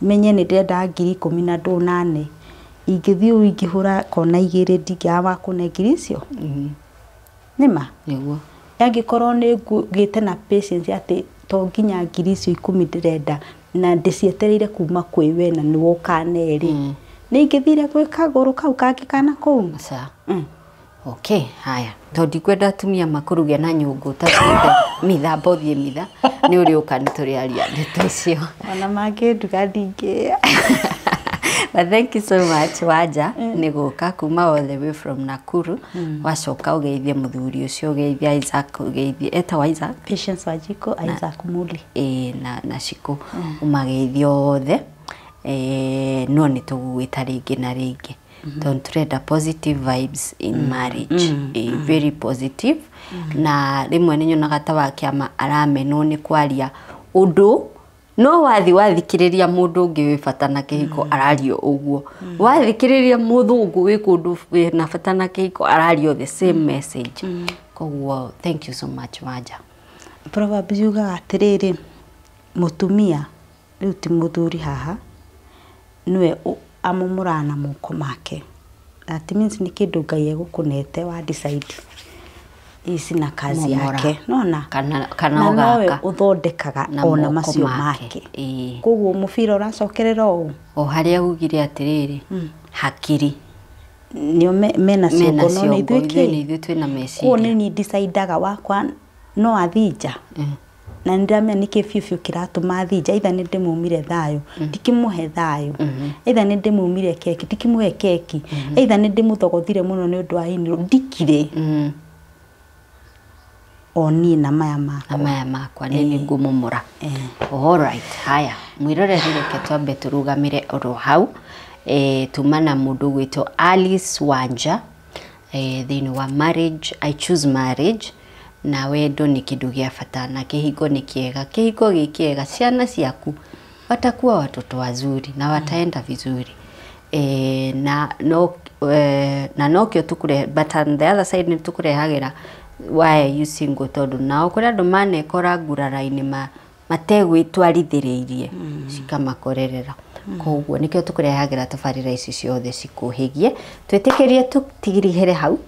[SPEAKER 2] menye nĩ ndĩrenda 18,000 ingĩthiĩ ũũ ingĩhũra kona igĩrĩ ndingĩaga wa kũne ngiri icio. Nĩma?
[SPEAKER 1] Nĩguo.
[SPEAKER 2] Angĩkorwo nĩ ngũgĩte na patience atĩ to nginya ngiri icio 10 ndĩrenda na ndĩcietereire kuma kwĩ we na nĩwe ũkane rĩ, nĩ ingĩthire gwĩ kagũrũ kau kangĩ kana kũu.
[SPEAKER 1] Sawa. Okay, haya. Tondũ ndikwenda atumia makũruge na nyũngũ ta ciothe mitha ũthiĩ mitha nĩ ũrĩũka nĩ tũrĩaria ndeto icio.
[SPEAKER 2] Ona mangĩnduga ndingĩĩa.
[SPEAKER 1] But thank you so much Wanja nĩ gũka kuma all the way from Nakuru. Wacoka ũgeithie mũthuri ũcio, ũgeithie Isaac, ũgeithie etagwo Isaac.
[SPEAKER 2] Patience Wanjikũ, Isaac Muli.
[SPEAKER 1] Ĩĩ, na Shiko ũmageithie othe. No nĩ tũgũgwĩta rĩngĩ na rĩngĩ tondũ tũrenda positive vibes in marriage. Very positive. Na rĩmwe nĩ nyonaga ta wa kĩama aramenwo nĩ kwaria ũndũ no wathi wathikĩrĩria mũndũ ũngĩ wĩ bata na kĩhiko araria ũguo, wathikĩrĩria mũthũngũ wĩ kũndũ wĩna bata na kĩhiko araria the same message. Koguo thank you so much Wanja.
[SPEAKER 2] Proverbs yugaga atĩrĩrĩ, mũtumia rĩu ti mũthuri haha nĩwe amomũraga na moko make. That means nĩ kĩndũ Ngai egũkũnete wa decide ici na kazi
[SPEAKER 1] Momora.
[SPEAKER 2] yake nona
[SPEAKER 1] Kana
[SPEAKER 2] na nowe
[SPEAKER 1] ũgaka
[SPEAKER 2] ũthondekaga
[SPEAKER 1] na
[SPEAKER 2] ona
[SPEAKER 1] moko
[SPEAKER 2] macio
[SPEAKER 1] make.
[SPEAKER 2] make.
[SPEAKER 1] Ĩĩ.
[SPEAKER 2] Koguo mũbira ũracokerera ũũ
[SPEAKER 1] O harĩa ugire atĩrĩrĩ, hakiri
[SPEAKER 2] nĩo mena
[SPEAKER 1] mena
[SPEAKER 2] ciongo no nĩ
[SPEAKER 1] ciongo,
[SPEAKER 2] ithuĩ
[SPEAKER 1] ithuĩ
[SPEAKER 2] kĩ
[SPEAKER 1] nĩ ithuĩ twĩna
[SPEAKER 2] koguo
[SPEAKER 1] meciria.
[SPEAKER 2] nĩ niĩ decidaga wakwa no athiĩ nja na nĩ ndĩramenya nĩkĩ biũ biũ kĩratũma athiĩ nja, either nĩ ndĩmumire thayũ ndikĩmũhe thayũ, either nĩ ndĩmumire keki ndikĩmũhe keki, either nĩ ndĩmũthogothire mũno nĩ ũndũ wa iniro ndikire o niĩ na maya
[SPEAKER 1] Na
[SPEAKER 2] makwa.
[SPEAKER 1] maya makwa nĩ nĩ ngũmomora. Alright, haya mwĩroreri reke twambe tũrũgamĩre oro hau. Tuma na mũndũ gwĩtwo Alice Wanja thĩinĩ wa marriage, I choose marriage. Na wendo nĩ kĩndũ gĩa bata na kĩhiko nĩ kĩega. Kĩhiko gĩ kĩega, ciana ciaku watakuwa watoto wazuri na wataenda vizuri. Na no na nokĩo tũkũrehe, but on the other side nĩ tũkũrehagĩra why are you single, tondũ nao kũrĩ andũ manekora ngurara-inĩ mategwĩtwarithĩrĩirie cikamakorerera. Koguo nĩkĩo tũkũrehagĩra tabarĩra ici ciothe cikũhĩgie. Twĩtĩkĩrie tũtigirihere hau.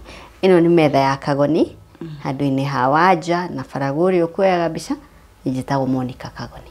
[SPEAKER 1] Ĩno nĩ metha ya Kagoni handũ-inĩ ha Wanja na Baragu ũrĩa ũkuoyaga mbica. Njĩtagwo Monica Kagoni.